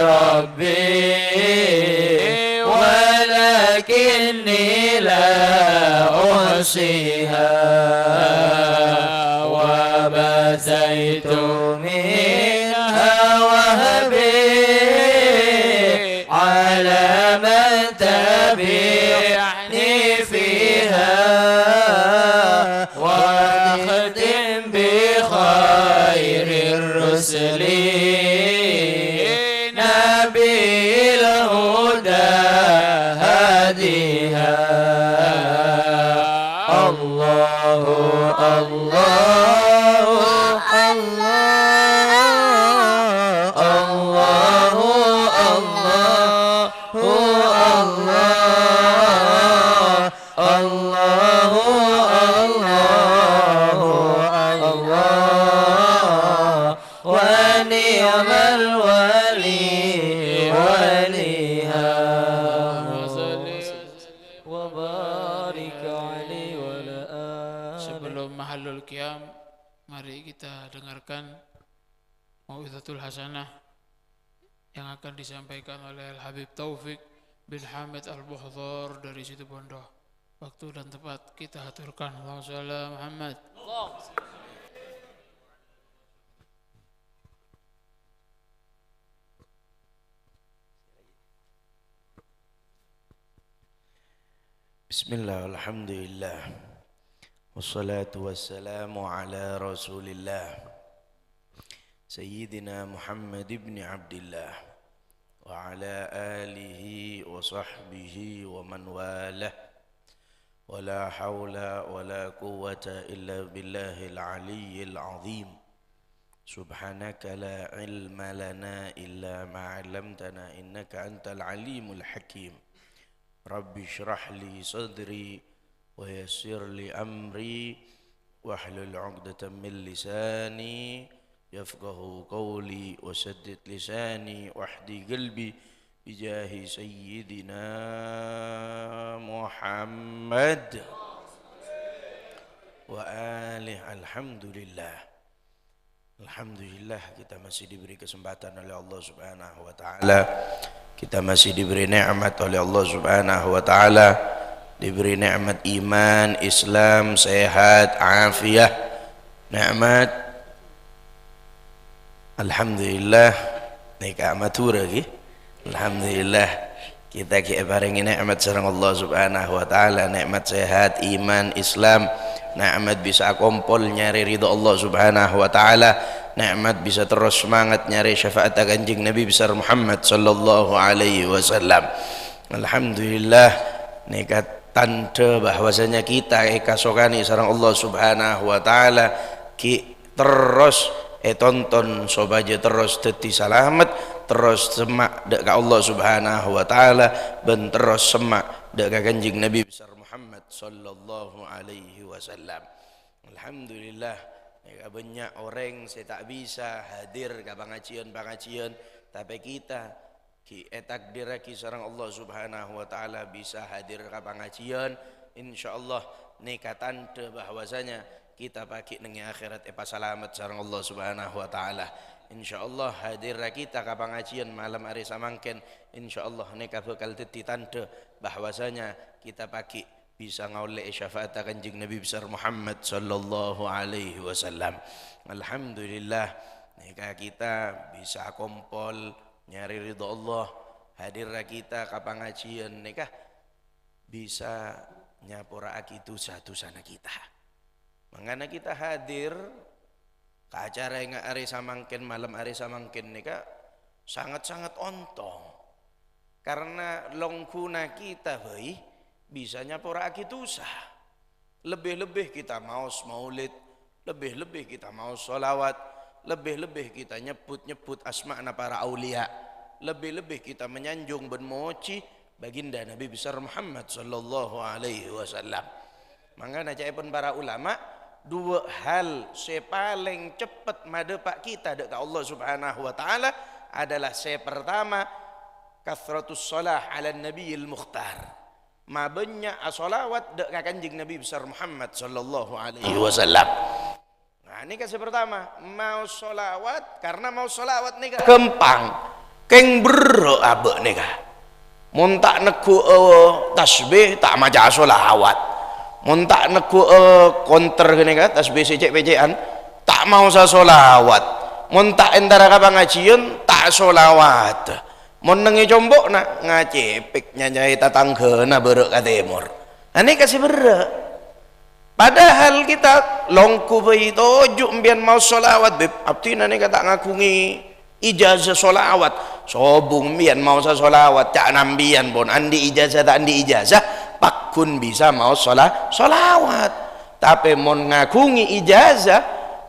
ربي ولكني لا أحصيها. وبثيت منها وهبي على من تبعني فيها. وأختم بخير الرسل نبي الهدى هاديها. الله، الله، الله، الله، الله، الله، الله، الله، الله، الله، ونعم الولي وليها. وبارك عليه وعلى آله. Sebelum mahallul qiyam, mari kita dengarkan mau'izatul hasanah yang akan disampaikan oleh Al Habib Taufik bin Hamid Al Buhdhar dari Situbondo. Waktu dan tempat kita haturkan. Allahumma shalli ala Muhammad. Bismillah, alhamdulillah. Wassalatu wassalamu ala Rasulillah. Sayyidina Muhammad ibni Abdillah. Wa ala alihi wa sahbihi wa man walah. Wa la haula wa la quwwata illa billahil aliyyil azim. Subhanaka la ilma lana illa ma 'allamtana innaka antal alimul hakim. Rabbi shrah li sadri wa yassir li amri wahlul 'uqdatam min lisani yafqahu qawli wa saddid lisani wahdi qalbi bijahi sayyidina Muhammad wa alih. Alhamdulillah. Alhamdulillah, kita masih diberi kesempatan oleh Allah Subhanahu wa Ta'ala. Kita masih diberi nikmat oleh Allah Subhanahu wa Ta'ala. Diberi nikmat iman, Islam, sehat, afiat. Nikmat, alhamdulillah, nèka Madhurâ, ghi. Alhamdulillah, kita ghi èparèngè nè'mat sareng Allah Subhanahu wa Ta'ala, nè'mat sehat, iman, Islam, nè'mat bisa akompol nyarè ridho Allah Subhanahu wa Ta'ala, nè'mat bisa terros semangat nyarè syafa'atta Kanjeng Nabi besar Muhammad sallallahu alaihi wasallam. Alhamdulillah, nèka tandhâ bahwasanya kita èkasokanè sareng Allah Subhanahu wa Ta'ala, ghi' terros ètonton sopajâ terros dhâddhi salamet, terros semma' dâ' ka Allah Subhanahu wa Ta'ala, bân terros semma' dâ' ka Kanjeng Nabi besar Muhammad sallallahu alaihi wasallam. Alhamdulillah, nèka bânnya' orèng sè ta' bisa hadir ka pangajiyân-pangajiyân, tapè kita ghi' ètakdirraghi sareng Allah Subhanahu wa Ta'ala bisa hadir ka pangajiyân. Insyaallah, nèka tandhâ bahwasanya kita pagghi' neng è akhèrat èpasalamet sareng Allah Subhanahu wa Ta'ala. Insyaallah, hadirra kita ka pangajiyân malem arè samangkèn, insyaallah, nèka bhâkal dhâddhi tandhâ bahwasanya kita pagghi' bisa ngaollè'è syafa'atta Kanjeng Nabi besar Muhammad sallallahu alaihi wasallam. Alhamdulillah, nèka kita bisa akompol nyarè ridho Allah, hadirra kita ka pangajiyân nèka bisa nyapora'aghi dhusa-dhusana kita. Mangkana kita hadir ka acara è nga-, arè samangkèn, malem arè samangkèn nèka sangat-sangat ontong. Karena longghuna kita bhâi bisa nyapora'aghi dhusa. Lebih-lebih kita maos maulid, lebih-lebih kita maos sholawat, lebih-lebih kita nyebbhut-nyebbhut asma'na para auliya, lebih-lebih kita menyanjung bân mojhi Baginda Nabi besar Muhammad sallallahu alaihi wasallam. Mangkana ca'èpon para ulama, duwâ' hal sè palèng ceppet madhâpa' kita dâ' ka Allah Subhanahu wa Ta'ala adalah sè pertama, kathratus shalah 'alan nabiyil mukhtar. Mabânnya' asholawat dâ' ka Kanjeng Nabi besar Muhammad sallallahu alaihi wasallam. Nah, nèka sè pertama, maos sholawat, karena maos sholawat nèka ghâmpang. Kèng berrâ' abâ' nèka. Mon ta' neggu'â tasbih, ta' maca sholawat. Mon ta' neggu'â konter ghânèka, tasbih sè cè'-pècè'an, ta' maosa sholawat. Mon ta' entara ka pangajiyân, ta' sholawat. Mon neng è compo'na, ngacèpèk nyanyaè tatangghâna bârâ' ka tèmor. Anèka sè berrâ'. Padahal kita longghuna bhâi toju' empèyan maos sholawat, Bib. Abdhina nèka ta' ngaghungè ijazah sholawat. Sobung empèyan maosa sholawat, ca'na empèyan pon andi' ijazah ta' andi' ijazah, pagghun bisa maos shola-, sholawat. Tapè mon ngaghungè ijazah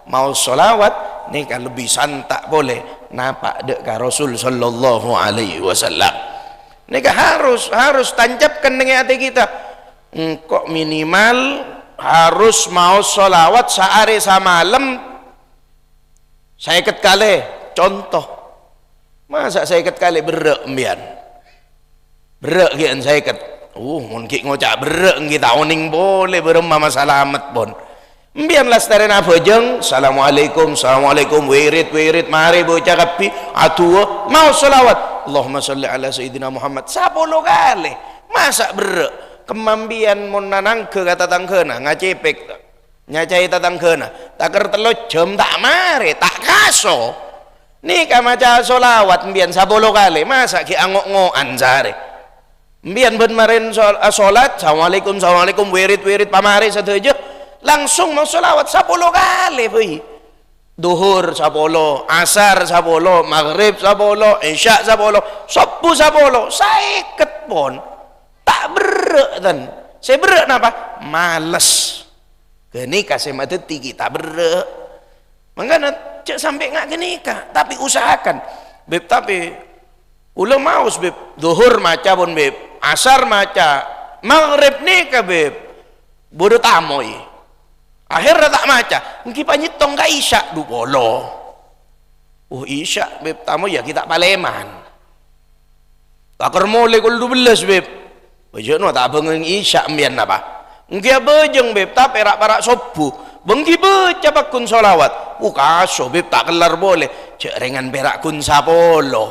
maos sholawat, nèka lebbi santa' polè napa' dâ' ka Rasul sallallahu alaihi wasallam. Nèka harus, harus tancapkan neng è atè kita. Engko' minimal harus maos sholawat saarè samalem sèket kalè. Conto, masa' sèket kalè berrâ' empèyan? Berrâ' ghi'en sèket. Uh, mon ghi' ngoca' berrâ' ènggi ta' onèng polè bârâmma masalamet pon. Empèyan lastarèna abhâjâng, "Assalamualaikum, assalamualaikum," wirid, wirid, marè bâca kabbhi, adu'a, maos sholawat, "Allahumma sholli ala Sayyidina Muhammad," sapolo kalè. Masa' berrâ'? Kemma mbiyan mon nanangga ka tatanggana, ngacèpèk, nyaca'è tatanggana, takèr tello jam ta' marè, ta' kaso. Nèka maca sholawat mbiyan sapolo kalè, masa' ghi' ango'-ngo'an saarè? Mbiyan bân marèn sol-, eh, sholat, "Assalamualaikum, assalamualaikum," wirid-wirid pamarè sadhâjâ, langsung maos sholawat sapolo kalè bhâi. Dhuhur sapolo, asar sapolo, maghrib sapolo, isya sapolo, sobbhu sapolo, saèket pon. Ta' berrâ', ten. Sè berrâ' napa? Males. Ghânèka sè madhâddhi ghi' ta' berrâ'. Mangkana jhâ' sampè' nga' ghânèka, tapè usahakan. Bib, tapè kaulâ maos, Bib. Dhuhur maca pon, Bib. Asar maca. Maghrib nèka, Bib, bâdâ tamoy. Akhèrra ta' maca, èngghi panyèttong ka isya dhu polo. Oh, isya, Bib, tamoy ya ghi' ta' palèman. Takèr molè kol dubellâs, Bib. Bâjâ' no ta' bângèng isya mbiyan napa? Èngghi abâjâng, Bib, tapè ra'-para' sobbhu. Bânggi bâca pagghun sholawat. Oh, kaso, Bib, ta' kellar polè. Jhâ' rèngan pèra' ghun sapolo.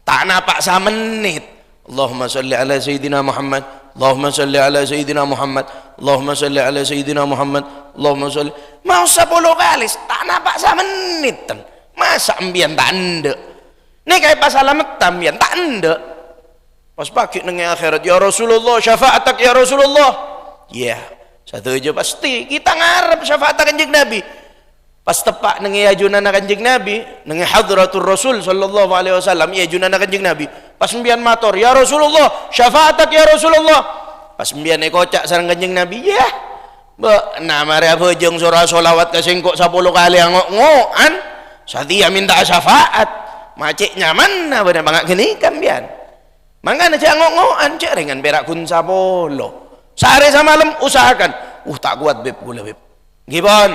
Ta' napa' samennit. Allahumma sholli ala sayyidina Muhammad. Allahumma sholli ala sayyidina Muhammad. Allahumma sholli ala sayyidina Muhammad. Allahumma sholli. Maos sapolo kalè, ta' napa' samennit, ten. Masa' mbiyan ta' endâ'? Nèka èpasalamettâ mbiyan, ta' endâ'? Pas paghi' neng è akhèrat, "Ya Rasulullah, syafa'atak ya Rasulullah." Iyâ, sadhâjâ pastè kita ngarep syafa'atta Kanjeng Nabi. Pas teppa' neng è ajunanna Kanjeng Nabi, neng è hadratur Rasul sallallahu alaihi wasallam, è ajunanna Kanjeng Nabi. Pas mbiyan mator, "Ya Rasulullah, syafa'atak ya Rasulullah." Pas mbiyan èkoca' sareng Kanjeng Nabi, "Iyâ, bâ'na marè abâjâng soro asholawat ka sèngko' sapolo kalè ango'-ngo'an, satèya mènta'a syafa'at. Ma' cè' nyamanna bâ'na bânnya' ghânèka mbiyan." Mangkana jhâ' ngo'-ngo'an, jhâ' rèngan pèra' ghun sapolo. Saarè samalem usahakan. Uh, ta' kowat, Bib, kaulâ, Bib. Èngghi pon,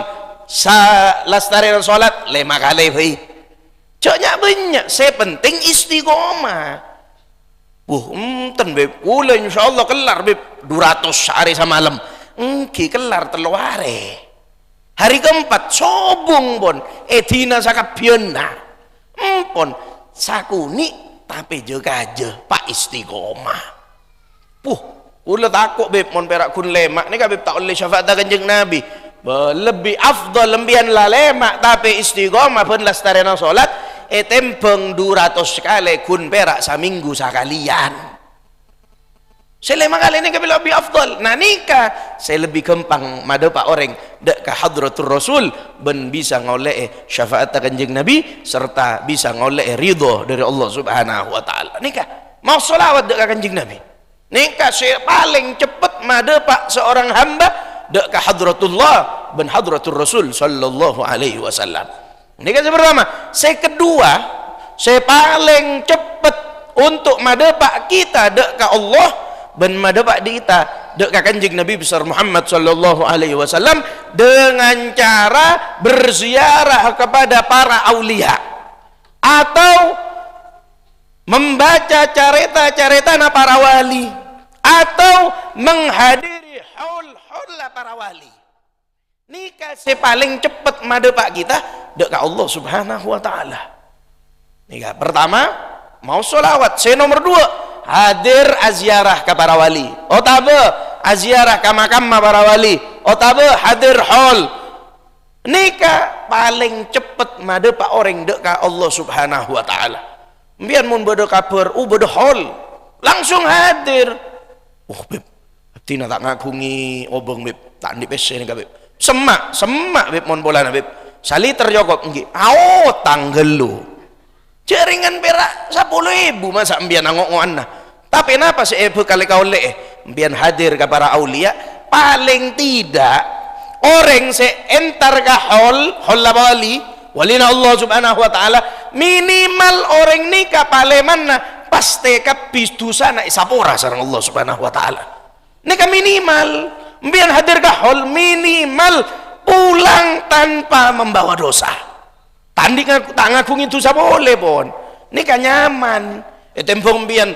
sa-, lastarèna sholat lèma kalè bhâi. Jhâ' nya'-bânnya', sè pentèng istiqomah. Wuh, enten, Bib. Kaulâ insyaallah kellar, Bib. Dhu ratos saarè samalem. Èngghi kellar tello arè. Hari keempat, sobung pon, èdina sakabbhiyânna. Empon, sakonè', tapè jâ-kajâ, pa' istiqomah. Puh, kaulâ tako', Bib, mon pèra' ghun lèma' nèka, Bib, ta' ollè syafa'atta Kanjeng Nabi. Bâ, lebbi afdhal empiyan la lèma', tapè istiqomah bân lastarèna sholat, ètèmbhâng dhu ratos kalè ghun pèra' samènggu sakalèyan. Sè lèma kalè nèka lebbi afdhal. Nah, nèka sè lebbi ghâmpang madâpa' orèng dâ' ka hadratur Rasul bân bisa ngolè'è syafa'atta Kanjeng Nabi sarta bisa ngolè'è ridho dâri Allah Subhanahu wa Ta'ala. Nèka, maos sholawat dâ' ka Kanjeng Nabi. Nèka sè palèng ceppet madâpa' seorang hamba dâ' ka hadratullah bân hadratur Rasul sallallahu alaihi wasallam. Nèka sè pertama. Sè kedua, sè palèng ceppet untuk madâpa' kita dâ' ka Allah bân madâpa' dhi' kita dâ' ka Kanjeng Nabi besar Muhammad sallallahu alaihi wasallam dengan cara berziarah kepada para aulia atau membaca carèta-carètana para wali atau menghadiri haul-haul para wali. Nèka sè palèng ceppet madâpa' kita dâ' ka Allah Subhanahu wa Ta'ala. Nèka, pertama, maos sholawat. Sè nomer duwâ', hadir aziarah ka para wali. Otabâ aziarah ka makamma para wali. Otabâ hadir haul. Nèka palèng ceppet madâpa' orèng dâ' ka Allah Subhanahu wa Ta'ala. Empiyan mon bâdâ kabhâr, oh, bâdâ haul, langsung hadir. Oh, Bib, Abdhina ta' ngaghungè obâng, Bib. Ta' andi' pèssè nèka, Bib. Semma', semma', Bib, mon polana, Bib. Saliter cokop, èngghi. Aotang ghâllu. Jhâ' rèngan pèra' sapolo èbu masa' empiyan ango'-ngo'anna. Tapè napa sè èbhâkal èkaollè'è? Empiyan hadir ka para aulia, palèng tidak orèng sè entar ka hol, hol apa wali? Walina Allah Subhanahu wa Ta'ala, minimal orèng nèka palèmanna pastè kabbhi dhusana èsapora sareng Allah Subhanahu wa Ta'ala. Nèka minimal, empiyan hadir ka hol minimal pulang tanpa membawa dosa. Ta' andi' ngaku, ta' ngaghungè dhusa polè, pon. Nèka nyaman. Ètèmbhâng empiyan,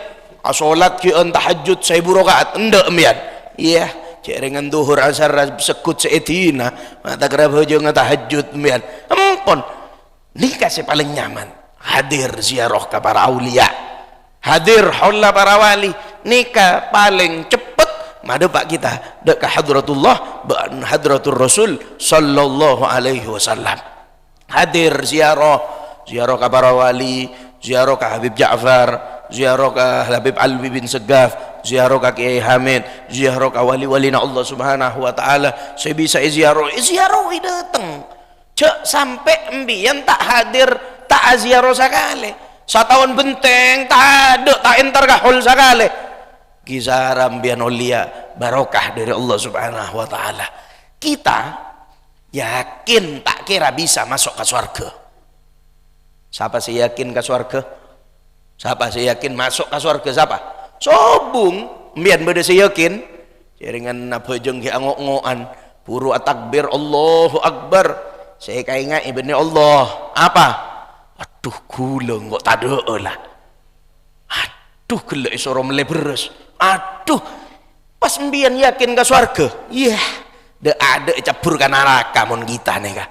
asholat ghi'ân tahajjud saèbu raka'at, endâ' empiyan. Iyâ, jhâ' rèngan dhuhur asar segghut sè èdina, ma' ta' kèra bhâjângnga tahajjud empiyan. Empon. Nèka sè palèng nyaman. Hadir ziarah ka para aulia. Hadir holla para wali. Nèka palèng ceppet Madhâpa' kita dâ' ka Hadratullah bân Hadratur Rasul sallallahu alaihi wasallam. Hadir ziarah, ziarah ka para wali, ziarah ka Habib Ja'far, ziarah ka Habib Alwi bin Segaf, ziarah ka Kiai Hamid, ziarah ka wali-walina Allah Subhanahu wa Ta'ala. Sè bisa èziarah, èziarah dâteng. Jhâ' sampè' embiyan ta' hadir, ta' aziarah sakalè. Sataon bhenteng, tadâ', ta' entar ka hol sakalè. Ghi sara embiyan ollèya barokah dâri Allah Subhanahu wa Ta'ala. Kita yakin ta' kèra bisa maso' ka sowarghâ. Sapa sè yakin ka sowarghâ? Sapa sè yakin maso' ka sowarghâ? Sapa? Sobung. Embiyan bâdâ sè yakin? Jhâringan abhâjâng ghi' ango'-ngo'an, buru atakbir, "Allahu Akbar." Sè èkaènga'è bânnè Allah. Apa? "Adhu, ghulâ engko' tadâ'â la. Adhu, ghellâ' èsoro mellè bherrâs. Adhu." Pas embiyan yakin ka sowarghâ, iyâ, dâ'-adâ' ècabbhur ka naraka mon kita nèka.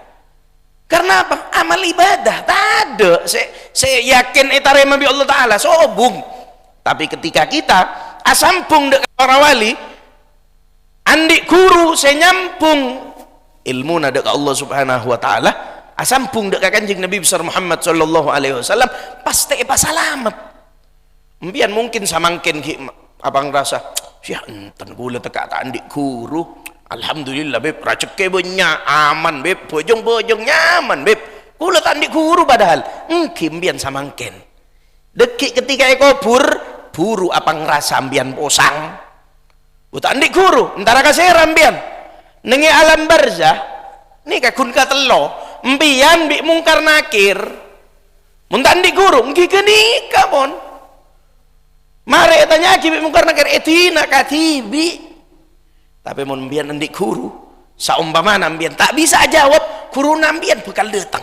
Karena apa? Amal ibadah tadâ' sè, sè yakin ètarèma bi' Allah Ta'ala, sobung. Tapi ketika kita asambung dâ' ka para wali, andi' ghuru sè nyambung ilmuna dâ' ka Allah Subhanahu wa Ta'ala, asambung dâ' ka Kanjeng Nabi besar Muhammad sallallahu alaihi wasallam, pastè èpasalamet. Embiyan mungkin samangkèn ghi' ma-, apa ngrasa, "Yâ, enten ghulâ tekka' ta' andi' ghuru. Alhamdulillah, Bib, rajhekkè bânnya', aman, Bib, bhâjâng-bhâjâng nyaman, Bib. Ghulâ ta' andi' ghuru padahal." Èngghi embiyan samangkèn. Dâgghi' ketika èkobhur, buru apa ngrasa embiyan posang. Bu, ta' andi' ghuru, entara ka sèra embiyan. Nèng è alam barzah, nèka ghun katello, embiyan bi' Mungkar Nakir. Mon ta' andi' ghuru, èngghi ghânèka pon. Marè ètanya'aghi bi' Mungkar Nakir, èdina kadhibi'. Tapè mon embiyan andi' ghuru, saompamana embiyan ta' bisa ajâwâb, ghuruna embiyan bhâkal dâteng.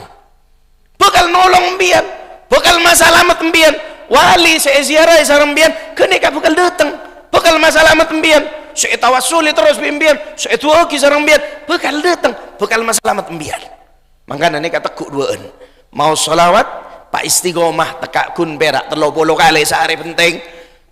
Bhâkal nolong embiyan, bhâkal masalamet embiyan. Wali sè èziarahi sareng embiyan, ghânèka bhâkal dâteng, bhâkal masalamet embiyan. Sè ètawassulè terros bi' embiyan, sè èdu'aaghi sareng embiyan, bhâkal dâteng, bhâkal masalamet embiyan. Mangkana nèka tegghu' duwâ'ân. Maos shalawat, pa-, istiqomah, tekka' ghun pèra' tello polo kalè saarè bhenteng.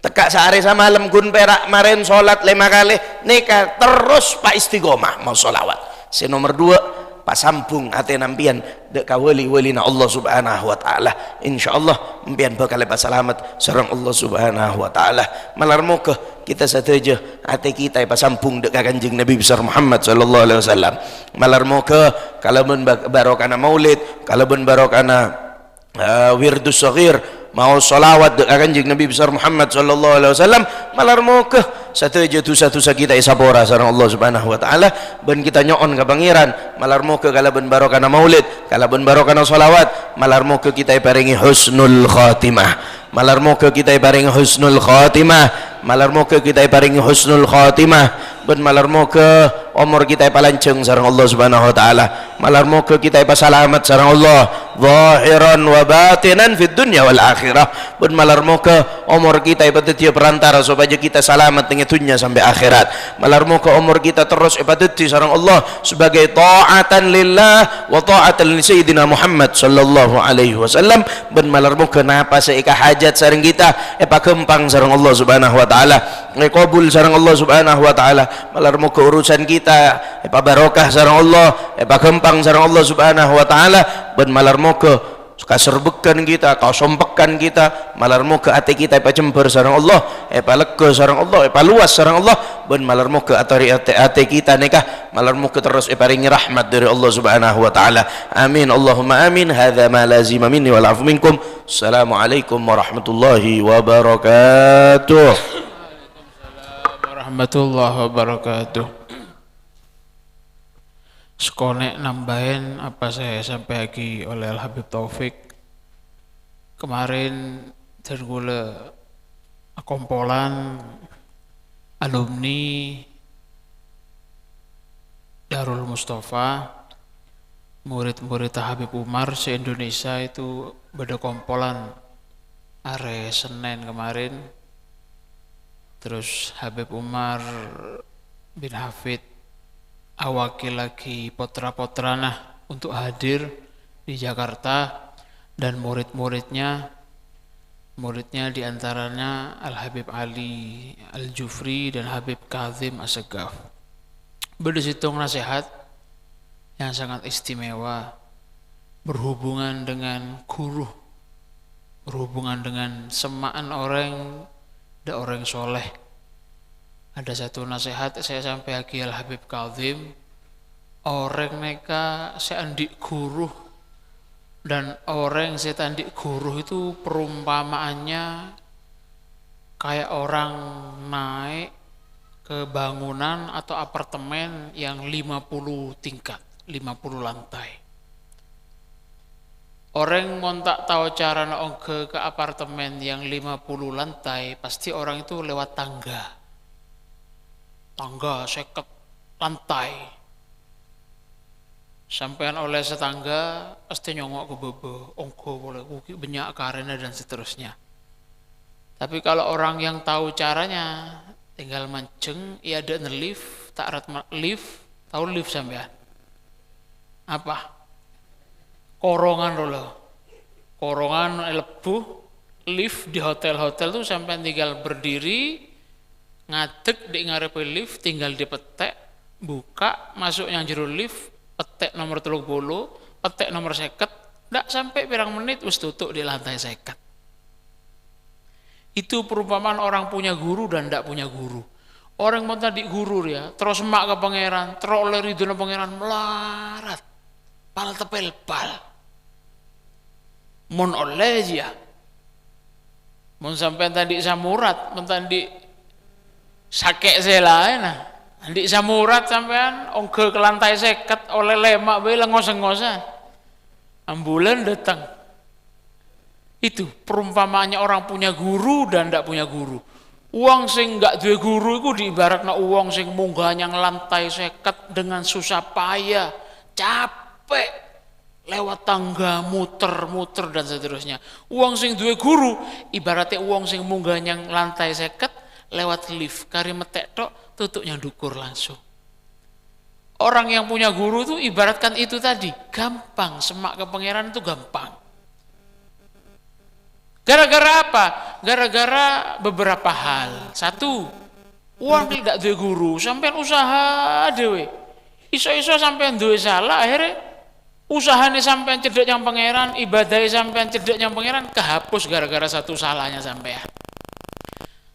Tekka' saarè samalem ghun pèra' marèn sholat lèma kalè, nèka terros pa-, istiqomah maos shalawat. Sè nomer duwâ', pasambung atèna empiyan dâ' ka wali-walina Allah Subhanahu wa Ta'ala. Insyaallah, empiyan bhâkal èpasalamet sareng Allah Subhanahu wa Ta'ala. Malar moghâ kita sadhâjâ atè kita èpasambung dâ' ka Kanjeng Nabi besar Muhammad sallallahu alaihi wasallam. Malar moghâ kalabân ba-, barokana maulid, kalabân barokana, eh, wirdus shaghir, maos shalawat dâ' ka Kanjeng Nabi besar Muhammad sallallahu alaihi wasallam, malar moghâ sadhâjâ dhusa-dhusa kita èsapora sareng Allah Subhanahu wa Ta'ala, bân kita nyo'on ka Pangèran, malar moghâ kalabân barokana maulid, kalabân barokana shalawat, malar moghâ kita èparèngè husnul khatimah. Malar moghâ kita èparèngè husnul khatimah. Malar moghâ kita èparèngè husnul khatimah. Bân malar moghâ omor kita èpalanjhâng sareng Allah Subhanahu wa Ta'ala. Malar moghâ kita èpasalamet sareng Allah, zahiran wa batinan fid dunya wal akhirah. Bân malar moghâ omor kita èpadhâddhiyâ perantara sopajâ kita salamet neng è dhunnya sampè' akhèrat. Malar moghâ omor kita terros èpadhâddhi sareng Allah sebagai ta'atan lillah wa ta'atan li Sayyidina Muhammad sallallahu alaihi wasallam. Bân malar moghâ napa sè èkahajat sareng kita èpaghâmpang sareng Allah Subhanahu wa Ta'ala, èkobul sareng Allah Subhanahu wa Ta'ala. Malar moghâ urusan kita èpabarokah sareng Allah, èpaghâmpang sareng Allah Subhanahu wa Ta'ala. Bân malar moghâ kaserbhâghân kita, kasompèyan kita, malar moghâ atè kita èpajembhâr sareng Allah, èpalega sareng Allah, èpaluwas sareng Allah. Bân malar moghâ atè, atè, atè kita nèka, malar moghâ terros èparèngè rahmat dâri Allah Subhanahu wa Ta'ala. Amin, Allahumma amin. Hadza ma lazima minni wal afu minkum. Assalamualaikum warahmatullahi wabarakatuh. Warahmatullahi wabarakatuh. Sakonè' nambâi apa sè èsampèyaghi olè Al Habib Taufik. Kemarin dân kaulâ akompolan alumni Darul Mustafa, murid-murid Habib Umar se-Indonesia itu bâdâ kompolan arè Sennèn kemarin. Terus Habib Umar bin Hafid awakillaghi potra-potrana untuk hadir di Jakarta dan murid-muridnya. Muridnya di antaranya Al-Habib Ali Al-Jufri dan Habib Kazim Assegaf. Bâdâ sèttong nasèhat yang sangat istimewa berhubungan dengan ghuru, berhubungan dengan semma'an orèng, dâ' orèng soleh. Ada satu nasihat saya sampèyaghi Al-Habib Kazim, orèng nèka sè andi' ghuru dan orèng sè ta' andi' ghuru itu perumpamaannya kayak orang naik ke bangunan atau apartemen yang lima puluh tingkat, lima puluh lantai. Orèng mon ta' tao carana ongghâ ka apartemen yang lima puluh lantai, pasti orang itu lewat tangga. Tangga sèket lantai. Sampèyan ollè satangga, pasti nyongo' ka bâbâ, ongghâ polè, ghi' bânnya' karèna dan seterusnya. Tapi kalau orang yang tahu caranya, tinggal manjeng, è adâ'na lift, ta' rat ma-, lift, tao lift sampèyan? Apa? Korongan rowa. Korongan lebbu lift di hotel-hotel tuh sampèyan tinggal berdiri, ngadeg dâ' ngarepè lift, tinggal dipètè', buka, masuk nyang jero lift, pètè' nomor tello puluh, pètè' nomor sèket, ndak sampè' pirang menit wis tutu' di lantai sèket. Itu perumpamaan orang punya guru dan ndak punya guru. Orèng mon ta' andi' ghuru, ya, terro semma' ka Pangèran, terro ollè ridhona Pangèran, malarat, pal tepèlpal. Mon ollè, ya. Mon sampèyan ta' andi' samurat, mon ta' andi' sakè' sè laènna. Andi' samurat sampèyan, ongghâ ka lantai sèket, ollè lèma' bhâi lengos-lengosan. Ambulan dâteng. Itu perumpamaannya orang punya guru dan ndak punya guru. Wong sè nggak duwè guru iku diibaratna wong sè mongghâ nyang lantai sèket dengan susah payah, capek, lewat tangga, muter-muter, dan seterusnya. Wong sè duwè guru, ibaratnya wong sè mongghâ nyang lantai sèket, lewat lift, karè mètè' tok, tutu' nyang dhukur langsung. Orang yang punya guru itu ibaratkan itu tadi, gampang, semma' ka Pangèran itu gampang. Gara-gara apa? Gara-gara beberapa hal. Satu, wong ndak duwè guru, sampèyan usaha dhewe. Iso-iso sampèyan duwè sala, akhirnya usahane sampèyan cedhek nyang Pangèran, ibadahe sampèyan cedhek nyang Pangèran, kehapus gara-gara satu salahnya sampèyan.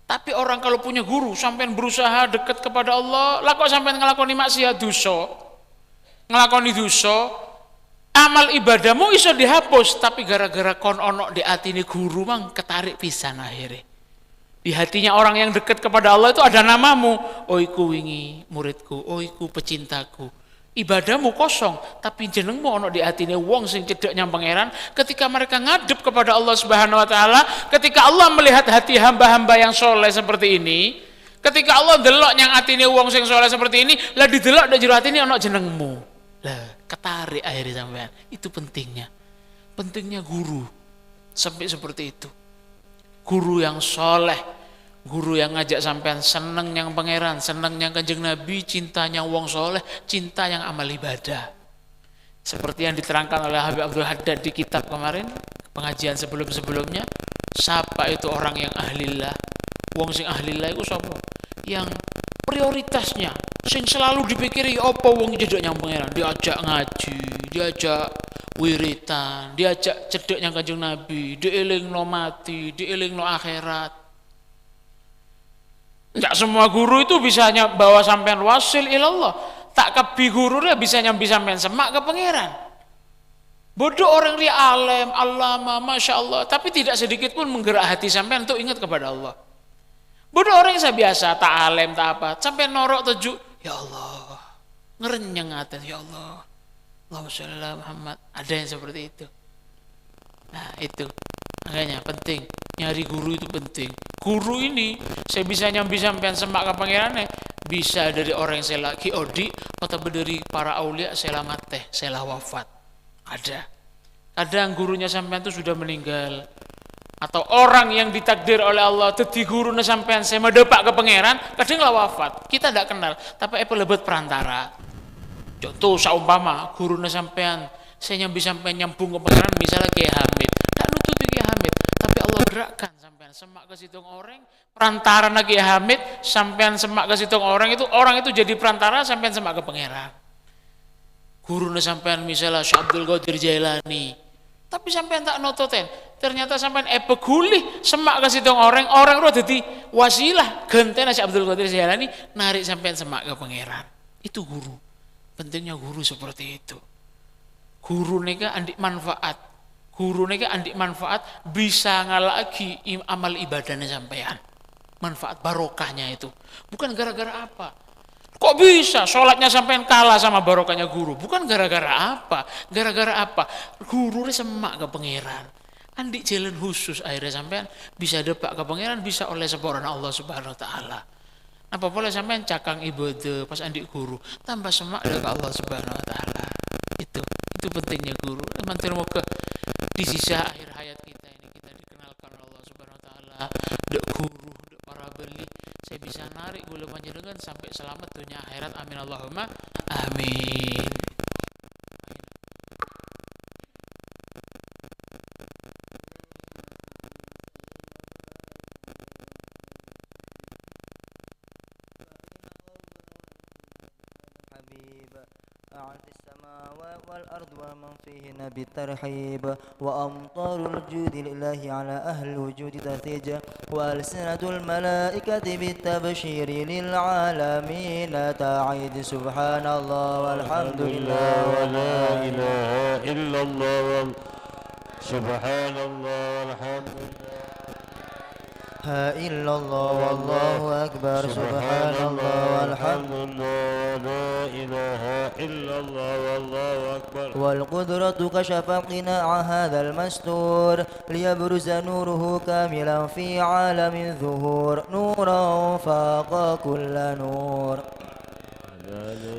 Tapi orang kalau punya guru, sampèyan berusaha dekat kepada Allah, la kok sampèyan nglakoni maksiat, dusa, nglakoni dusa, amal ibadahmu iso dihapus, tapi gara-gara kon ono di atine guru mang ketarik pisan akhirnya. Di hatinya orang yang dekat kepada Allah itu ada namamu. Oh, iku wingi muridku, oh, iku pecintaku. Ibadahmu kosong, tapi jenengmu ono di atine wong sing cedhek nyang Pangèran. Ketika mereka ngadep kepada Allah Subhanahu wa Ta'ala, ketika Allah melihat hati hamba-hamba yang soleh seperti ini, ketika Allah delok nyang atine wong sing soleh seperti ini, la didelok dâ' jero atine ono jenengmu. Lah, ketarik akhirnya sampèyan. Itu pentingnya. Pentingnya guru. Sampai seperti itu. Guru yang soleh, guru yang ngajak sampèyan seneng nyang Pangèran, seneng nyang Kanjeng Nabi, cinta nyang wong soleh, cinta nyang amal ibadah. Seperti yang diterangkan oleh Habib Abdul Haddad di kitab kemarin, pengajian sebelum-sebelumnya, sapa itu orang yang ahlillah? Wong sing ahlillah itu sapa? Yang prioritasnya, sing selalu dipikiri, apa wong cedhek nyang Pangèran? Diajak ngaji, diajak wiritan, diajak cedhek nyang Kanjeng Nabi, dielingno mati, dielingno akhirat. Enggak semua guru itu bisa ny-, bawa sampèyan wasil ilallah. Ta' kabbhi guru dia bisa nyambi sampèyan semma' ka Pangèran. Bâdâ orèng rèya alèm, allama, masya Allah, tapi tidak sedikit pun menggerak hati sampèyan untuk ingat kepada Allah. Bâdâ orèng sè biasa, ta' alèm, ta' apa, sampèyan noro' toju', "Ya Allah," ngerenyeng atèna, "Ya Allah, Allahumma sholli ala Muhammad." Ada yang seperti itu. Nah, itu. Makanya penting. Nyari guru itu penting. Guru ini sè bisa nyambi sampèyan semma' ka Pangèrana, bisa dâri orèng sè lagi odi', otabâ dâri para aulia sè la matè, sè la wafat. Ada. Kadang gurunya sampèyan tuh sudah meninggal. Atau orang yang ditakdir oleh Allah dhâddhi guruna sampèyan sè madhâpa' ka Pangèran, kadang la wafat. Kita ndak kenal, tapi èpalebât perantara. Contoh, saumpama guruna sampèyan sè nyambi sampèyan nyambung ka Pangèran, misalnya Kiai Hamid. Ndak nutupi Kiai Hamid, tapi Allah gerakkan sampèyan semma' ka sèttong orèng, perantarana Kiai Hamid, sampèyan semma' ka sèttong orèng itu, orang itu jadi perantara sampèyan semma' ka Pangèran. Ghuruna sampèyan misalnya Syekh Abdul Qadir Jailani, tapi sampèyan ta' nototèn, ternyata sampèyan èpeghuli semma' ka sèttong orèng, orèng rowa dhâddhi wasilah ghântèna Syekh Abdul Qadir Jailani narèk sampèyan semma' ka Pangèran. Itu guru. Pentingnya guru seperti itu. Guru nèka andi' manfaat. Guru nèka andi' manfaat bisa ngala'aghi im-, amal ibadahnya sampèyan. Manfaat barokahnya itu. Bukan gara-gara apa. Kok bisa sholatnya sampèyan kalah sama barokahnya guru? Bukan gara-gara apa. Gara-gara apa? Guru rè semma' ka Pangèran. Andi' jhâlân khusus akhirnya sampèyan bisa dâpa' ka Pangèran, bisa ollè saporana Allah Subhanahu wa Ta'ala. Apa polè sampèyan cakang ibadah pas andi' guru, tambah semma' dâ' ka Allah Subhanahu wa Ta'ala. Itu, itu pentingnya guru. Mandhâr moghâ di sisa akhir hayat kita ini kita dikenalkan oleh Allah Subhanahu wa Ta'ala dâ' guru, dâ' para wali, sè bisa narèk kaulâ panjhennengngan sampè' salamet dhunnya akhèrat. Amin, Allahumma amin. حبيب، أعز السماوات والأرض ومن فيهن بالترحيب، وأمطار الجود لله على أهل الوجود تثيج، وألسنة الملائكة بالتبشير للعالمين تعيد. سبحان الله والحمد لله ولا إله إلا الله وال-، سبحان الله والحمد لله. إلا الله والله أكبر. سبحان الله والحمد لله ولا إله إلا الله والله أكبر. والقدرة كشفت قناع هذا المستور ليبرز نوره كاملا في عالم الظهور، نورا فاق كل نور.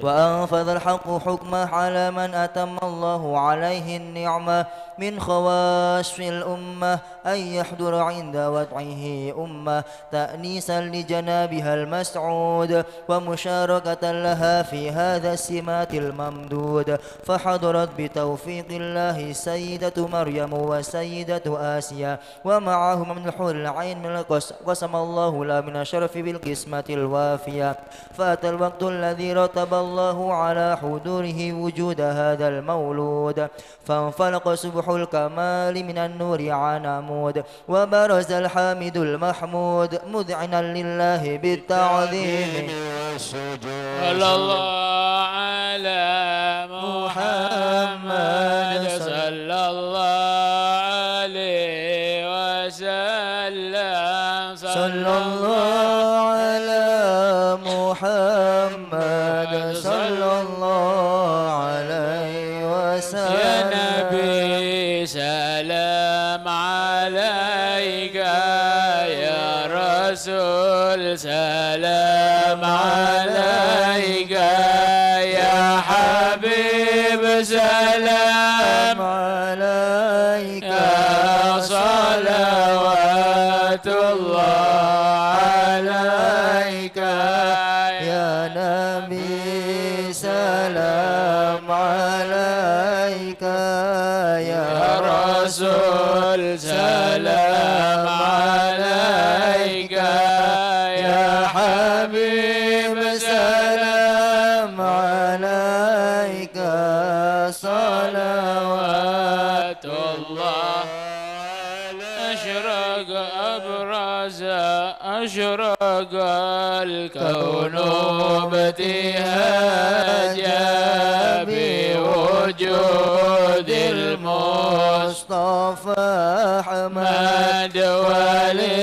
وأنفذ الحق حكمه على من أتم الله عليه النعمة من خواص الأمة أن يحضر عند وضعه أمة تأنيسا لجنابها المسعود ومشاركة لها في هذا السمات الممدود، فحضرت بتوفيق الله السيدة مريم والسيدة آسيا ومعهما من الحور العين من القص-، قسم الله لها من الشرف بالقسمة الوافية. فأتى الوقت الذي رتب الله على حضوره وجود هذا المولود، فانفلق صبح الكمال من النور عن عمود، وبرز الحامد المحمود مذعنا لله بالتعظيم والسجود. صلى الله على محمد، صلى الله عليه وسلم. صلى الله على محمد، صلى الله عليه وسلم. يا نبي سلام عليك، يا رسول سلام عليك، يا حبيب سلام عليك، صلوات الله عليك، يا نبي سلام عليك، يا رسول سلام عليك، يا حبيب سلام عليك، صلوات الله. أشرق أبرز، أشرق الكون ابتهاجا بوجود المصطفى أحمد،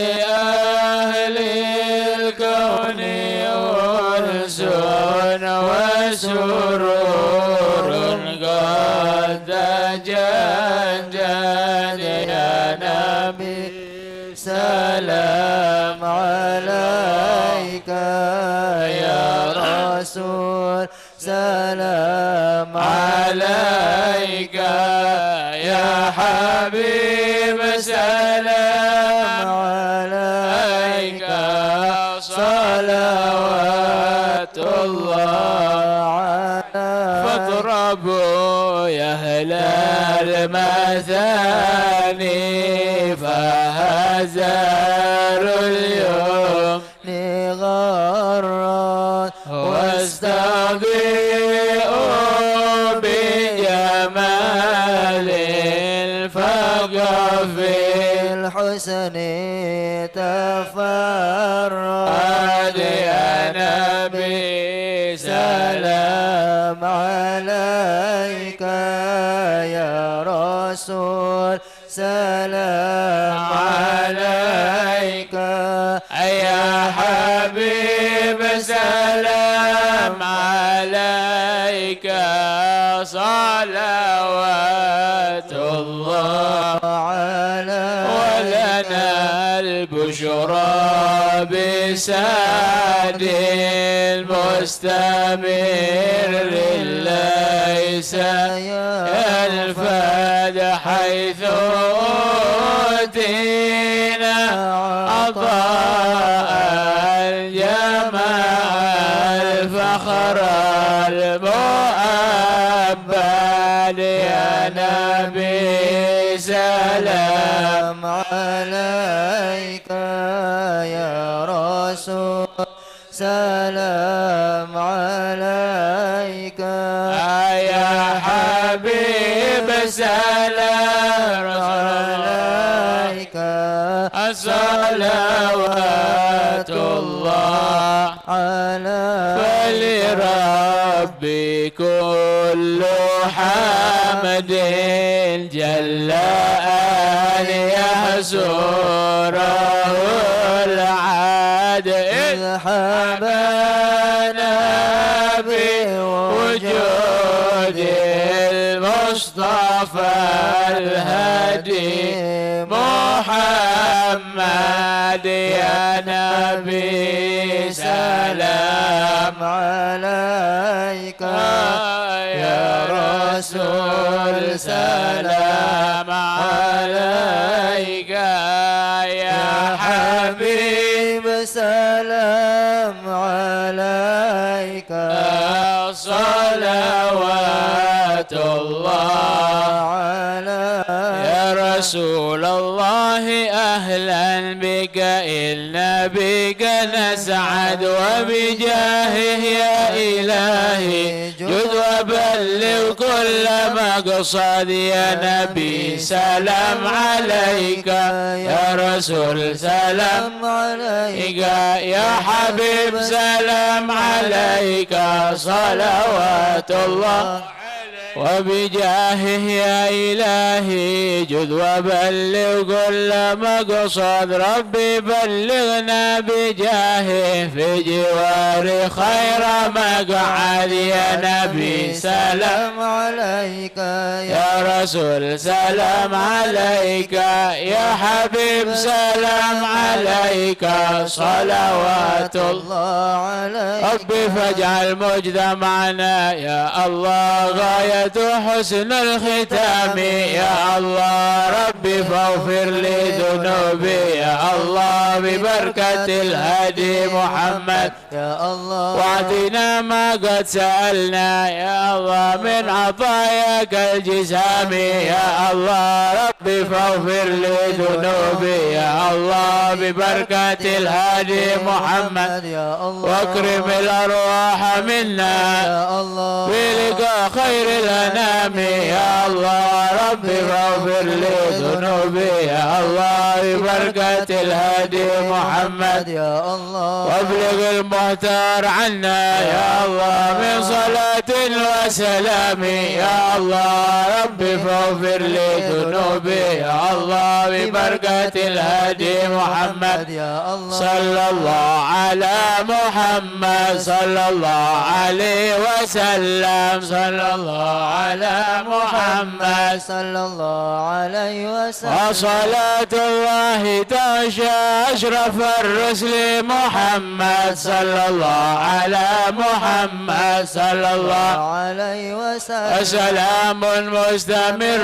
ولأهل الكون أنس وسرور قد تجدد. يا نبي سلام عليك، يا رسول سلام عليك، يا حبيب سلام عليك، صلوات الله عليك. اطربوا يا أهل المثاني، فهزار اليمن غرت، واستضيئوا بجمال فقط في الحسن تفرد. يا نبي سلام عليك، يا رسول سلام عليك، يا حبيب سلام عليك، صلوات الله عليك. ولنا البشرى بسعد مستمر، ليس ينفد حيث أوتينا عطاء جمع الفخر المؤبد. يا نبي سلام عليك، يا رسول سلام عليك، يا حبيب سلام عليك، صلوات الله عليك. فلربي كل حمد جل أن يحصره العد، إذ حبانا بوجود المصطفى الهادي محمد. يا نبي سلام عليك، يا رسول سلام عليك، يا حبيب سلام عليك، صلوات الله عليك. يا رسول الله، أهلا بك، إن بك نسعد، وبجاهه يا إلهي جد وبلغ كل مقصد. يا نبي سلام عليك، يا رسول سلام عليك، يا حبيب سلام عليك، صلوات الله. وبجاهه يا إلهي جد وبلغ كل مقصد، ربي بلغنا بجاهه في جوار خير مقعد. يا نبي سلام عليك، يا رسول سلام عليك، يا حبيب سلام عليك، صلوات الله عليك. رب فاجعل مجتمعنا يا الله غاية حسن الختام. يا الله رب فاغفر لي ذنوبي يا الله ببركة الهادي محمد. يا الله. وأعطنا ما قد سألنا يا الله من عطاياك الجسام. يا الله رب فاغفر لي ذنوبي يا الله ببركة الهادي محمد. يا الله. وأكرم الأرواح منا يا الله. بلقاء خير الأنام يا الله رب فاغفر لي ذنوبي يا الله ببركة الهادي محمد. يا الله. وابلغ المختار عنا يا الله من صلاة وسلام. يا الله رب فاغفر لي ذنوبي يا الله ببركة الهادي محمد. يا الله. صلى الله على محمد صلى الله عليه وسلم، صلى الله على محمد صلى الله عليه وسلم. وصلاة الله تغشى أشرف الرسل محمد صلى الله على محمد صلى الله عليه وسلم. سلام مستمر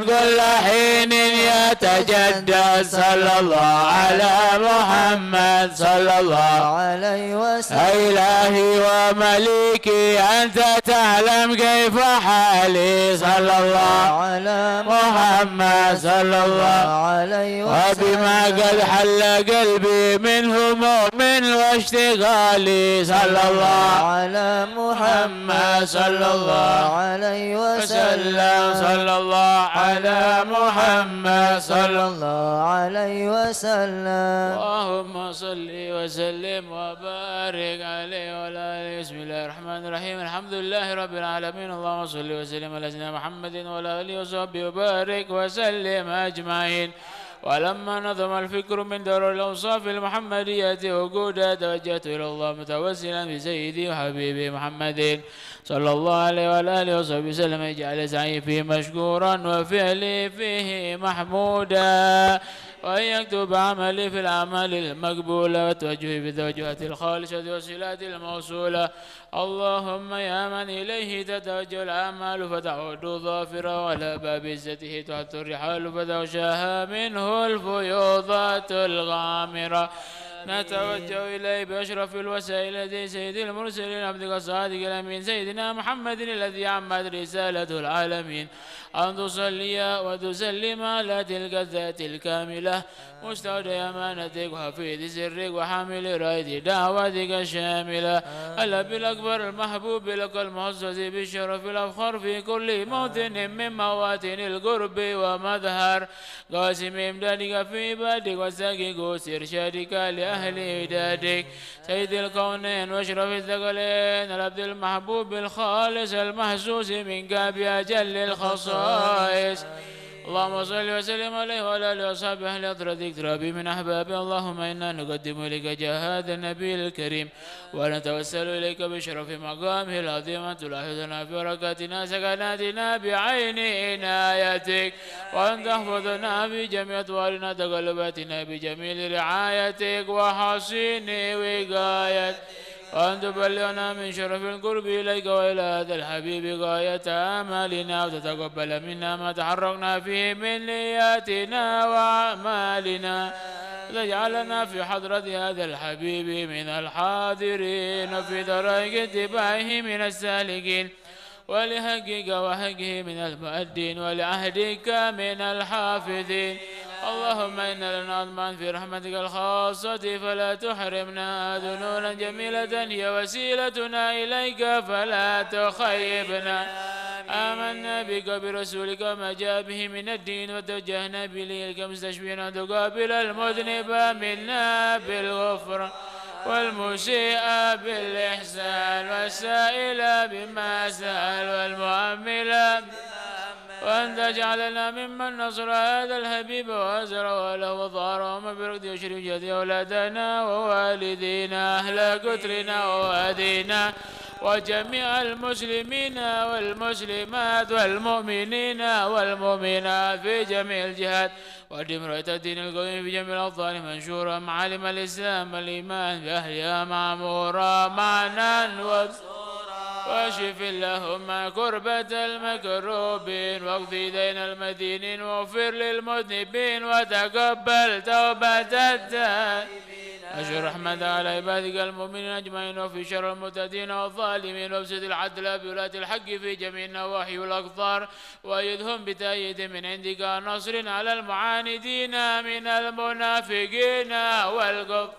كل حين يتجدد. صلى الله على محمد، صلى الله عليه وسلم. إلهي ومليكي، أنت تعلم كيف حالي. صلى الله على محمد، صلى الله عليه وسلم. وبما قد حل قلبي من هموم واشتغالي. صلى الله على محمد، صلى الله عليه وسلم. صلى الله على محمد، صلى الله عليه وسلم. اللهم صل وسلم وبارك عليه وعلى آله. بسم الله الرحمن الرحيم. الحمد لله رب العالمين. اللهم صل وسلم على سيدنا محمد وعلى آله وصحبه وبارك وسلم أجمعين. ولما نظم الفكر من درر الأوصاف المحمدية وجودا، توجهت إلى الله متوسلا بسيدي وحبيبي محمد صلى الله عليه وعلى آله وصحبه وسلم، اجعل سعي فيه مشكورا وفعلي فيه محمودا، وأن يكتب عملي في الأعمال المقبولة، وتوجهي في التوجهات الخالصة والصلات الموصولة. اللهم يا من إليه تتوجه الأعمال فتعود ظافرة، وعلى باب عزته تحط الرحال فتغشاها منه الفيوضات الغامرة، نتوجه إليه بأشرف الوسائل إلى سيد المرسلين عبدك الصادق الأمين سيدنا محمد الذي عمت رسالته العالمين، أن تصلي وتسلم على تلك الذات الكاملة، مستودع أمانتك وحفيظ سرك وحامل راية دعوتك الشاملة، الأب الأكبر المحبوب لك المخصص بالشرف الأفخر في كل موطن من مواطن القرب ومظهر، قاسم إمدادك في عبادك وساقي كؤوس إرشادك لأهل ودادك، سيد الكونين وأشرف الثقلين، العبد المحبوب الخالص المحسوس منك بأجل الخصائص. اللهم صل وسلم عليه وعلى آله وصحبه أهل حضرتك ترابي من أحبابه. اللهم إنا نقدم إليك جاه هذا النبي الكريم، ونتوسل إليك بشرف مقامه العظيم أن تلاحظنا في حركاتنا سكناتنا بعين عنايتك، وأن تحفظنا في جميع أطوارنا تقلباتنا بجميل رعايتك وحصين وقايتك، وأن تبلغنا من شرف القرب إليك وإلى هذا الحبيب غاية آمالنا، وتتقبل منا ما تحركنا فيه من نياتنا وأعمالنا، وتجعلنا في حضرة هذا الحبيب من الحاضرين، وفي طريق اتباعه من السالكين، ولحقك وحقه من المؤدين، ولعهدك من الحافظين. اللهم إن لنا عظما في رحمتك الخاصة فلا تحرمنا، ذنونا جميلة هي وسيلتنا إليك فلا تخيبنا. آمنا بك وبرسولك وما جاء به من الدين، وتوجهنا بإليك مستشفعين أن تقابل المذنب منا بالغفران، والمسيء بالإحسان، والسائل بما سأل، والمؤمل بما أمل، وأن تجعلنا ممن نصر هذا الحبيب وأزره له وظهره، ومن بركته وشريف جهته أولادنا ووالدينا، أهل قطرنا ووادينا، وجميع المسلمين والمسلمات والمؤمنين والمؤمنات في جميع الجهات، وأدم راية الدين القويم في جميع الأوطان منشورا، معالم الإسلام والإيمان بأهلها معمورا، معنا وبسورا. واشف اللهم كربة المكروبين، واقض دين المدينين، واغفر للمذنبين، وتقبل توبة التائبين. انشر رحمتك على عبادك المؤمنين أجمعين، واكف شر المعتدين والظالمين، وابسط العدل بولاة الحق في جميع النواحي والأقطار، وأيدهم بتأييد من عندك ونصر على المعاندين من المنافقين والكفار.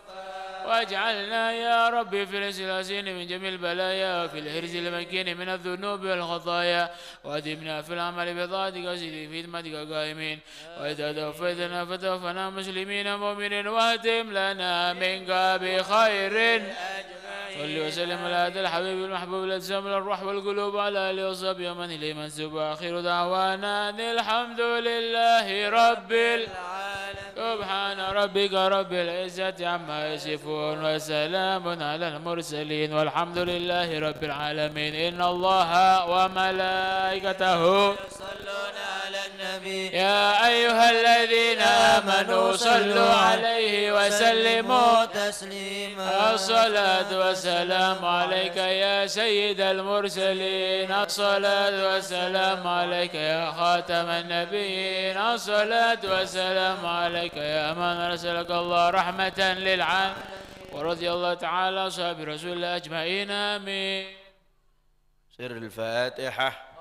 واجعلنا يا رب في الإخلاصين من جميع البلايا، وفي الحرز المكين من الذنوب والخطايا، وأدمنا في العمل بطاعتك وزد في خدمتك قائمين. وإذا توفيتنا فتوفنا مسلمين مؤمنين، واختم لنا منك بخير. صل وسلم على هذا الحبيب المحبوب الذي شمل الروح والقلوب، وعلى آله وصحبه ومن إليه منسوب. وآخر دعوانا أن الحمد لله رب العالمين. سبحان ربك رب العزة عما يصفون، وسلام على المرسلين، والحمد لله رب العالمين. إن الله وملائكته يصلون على النبي. يا أيها الذين آمنوا صلوا عليه وسلموا تسليما. الصلاة والسلام عليك يا سيد المرسلين. الصلاة والسلام عليك يا خاتم النبيين. الصلاة والسلام عليك يا من أرسلك الله رحمة للعالمين. ورضي الله تعالى عن أصحاب رسول الله أجمعين. آمين. سر الفاتحة.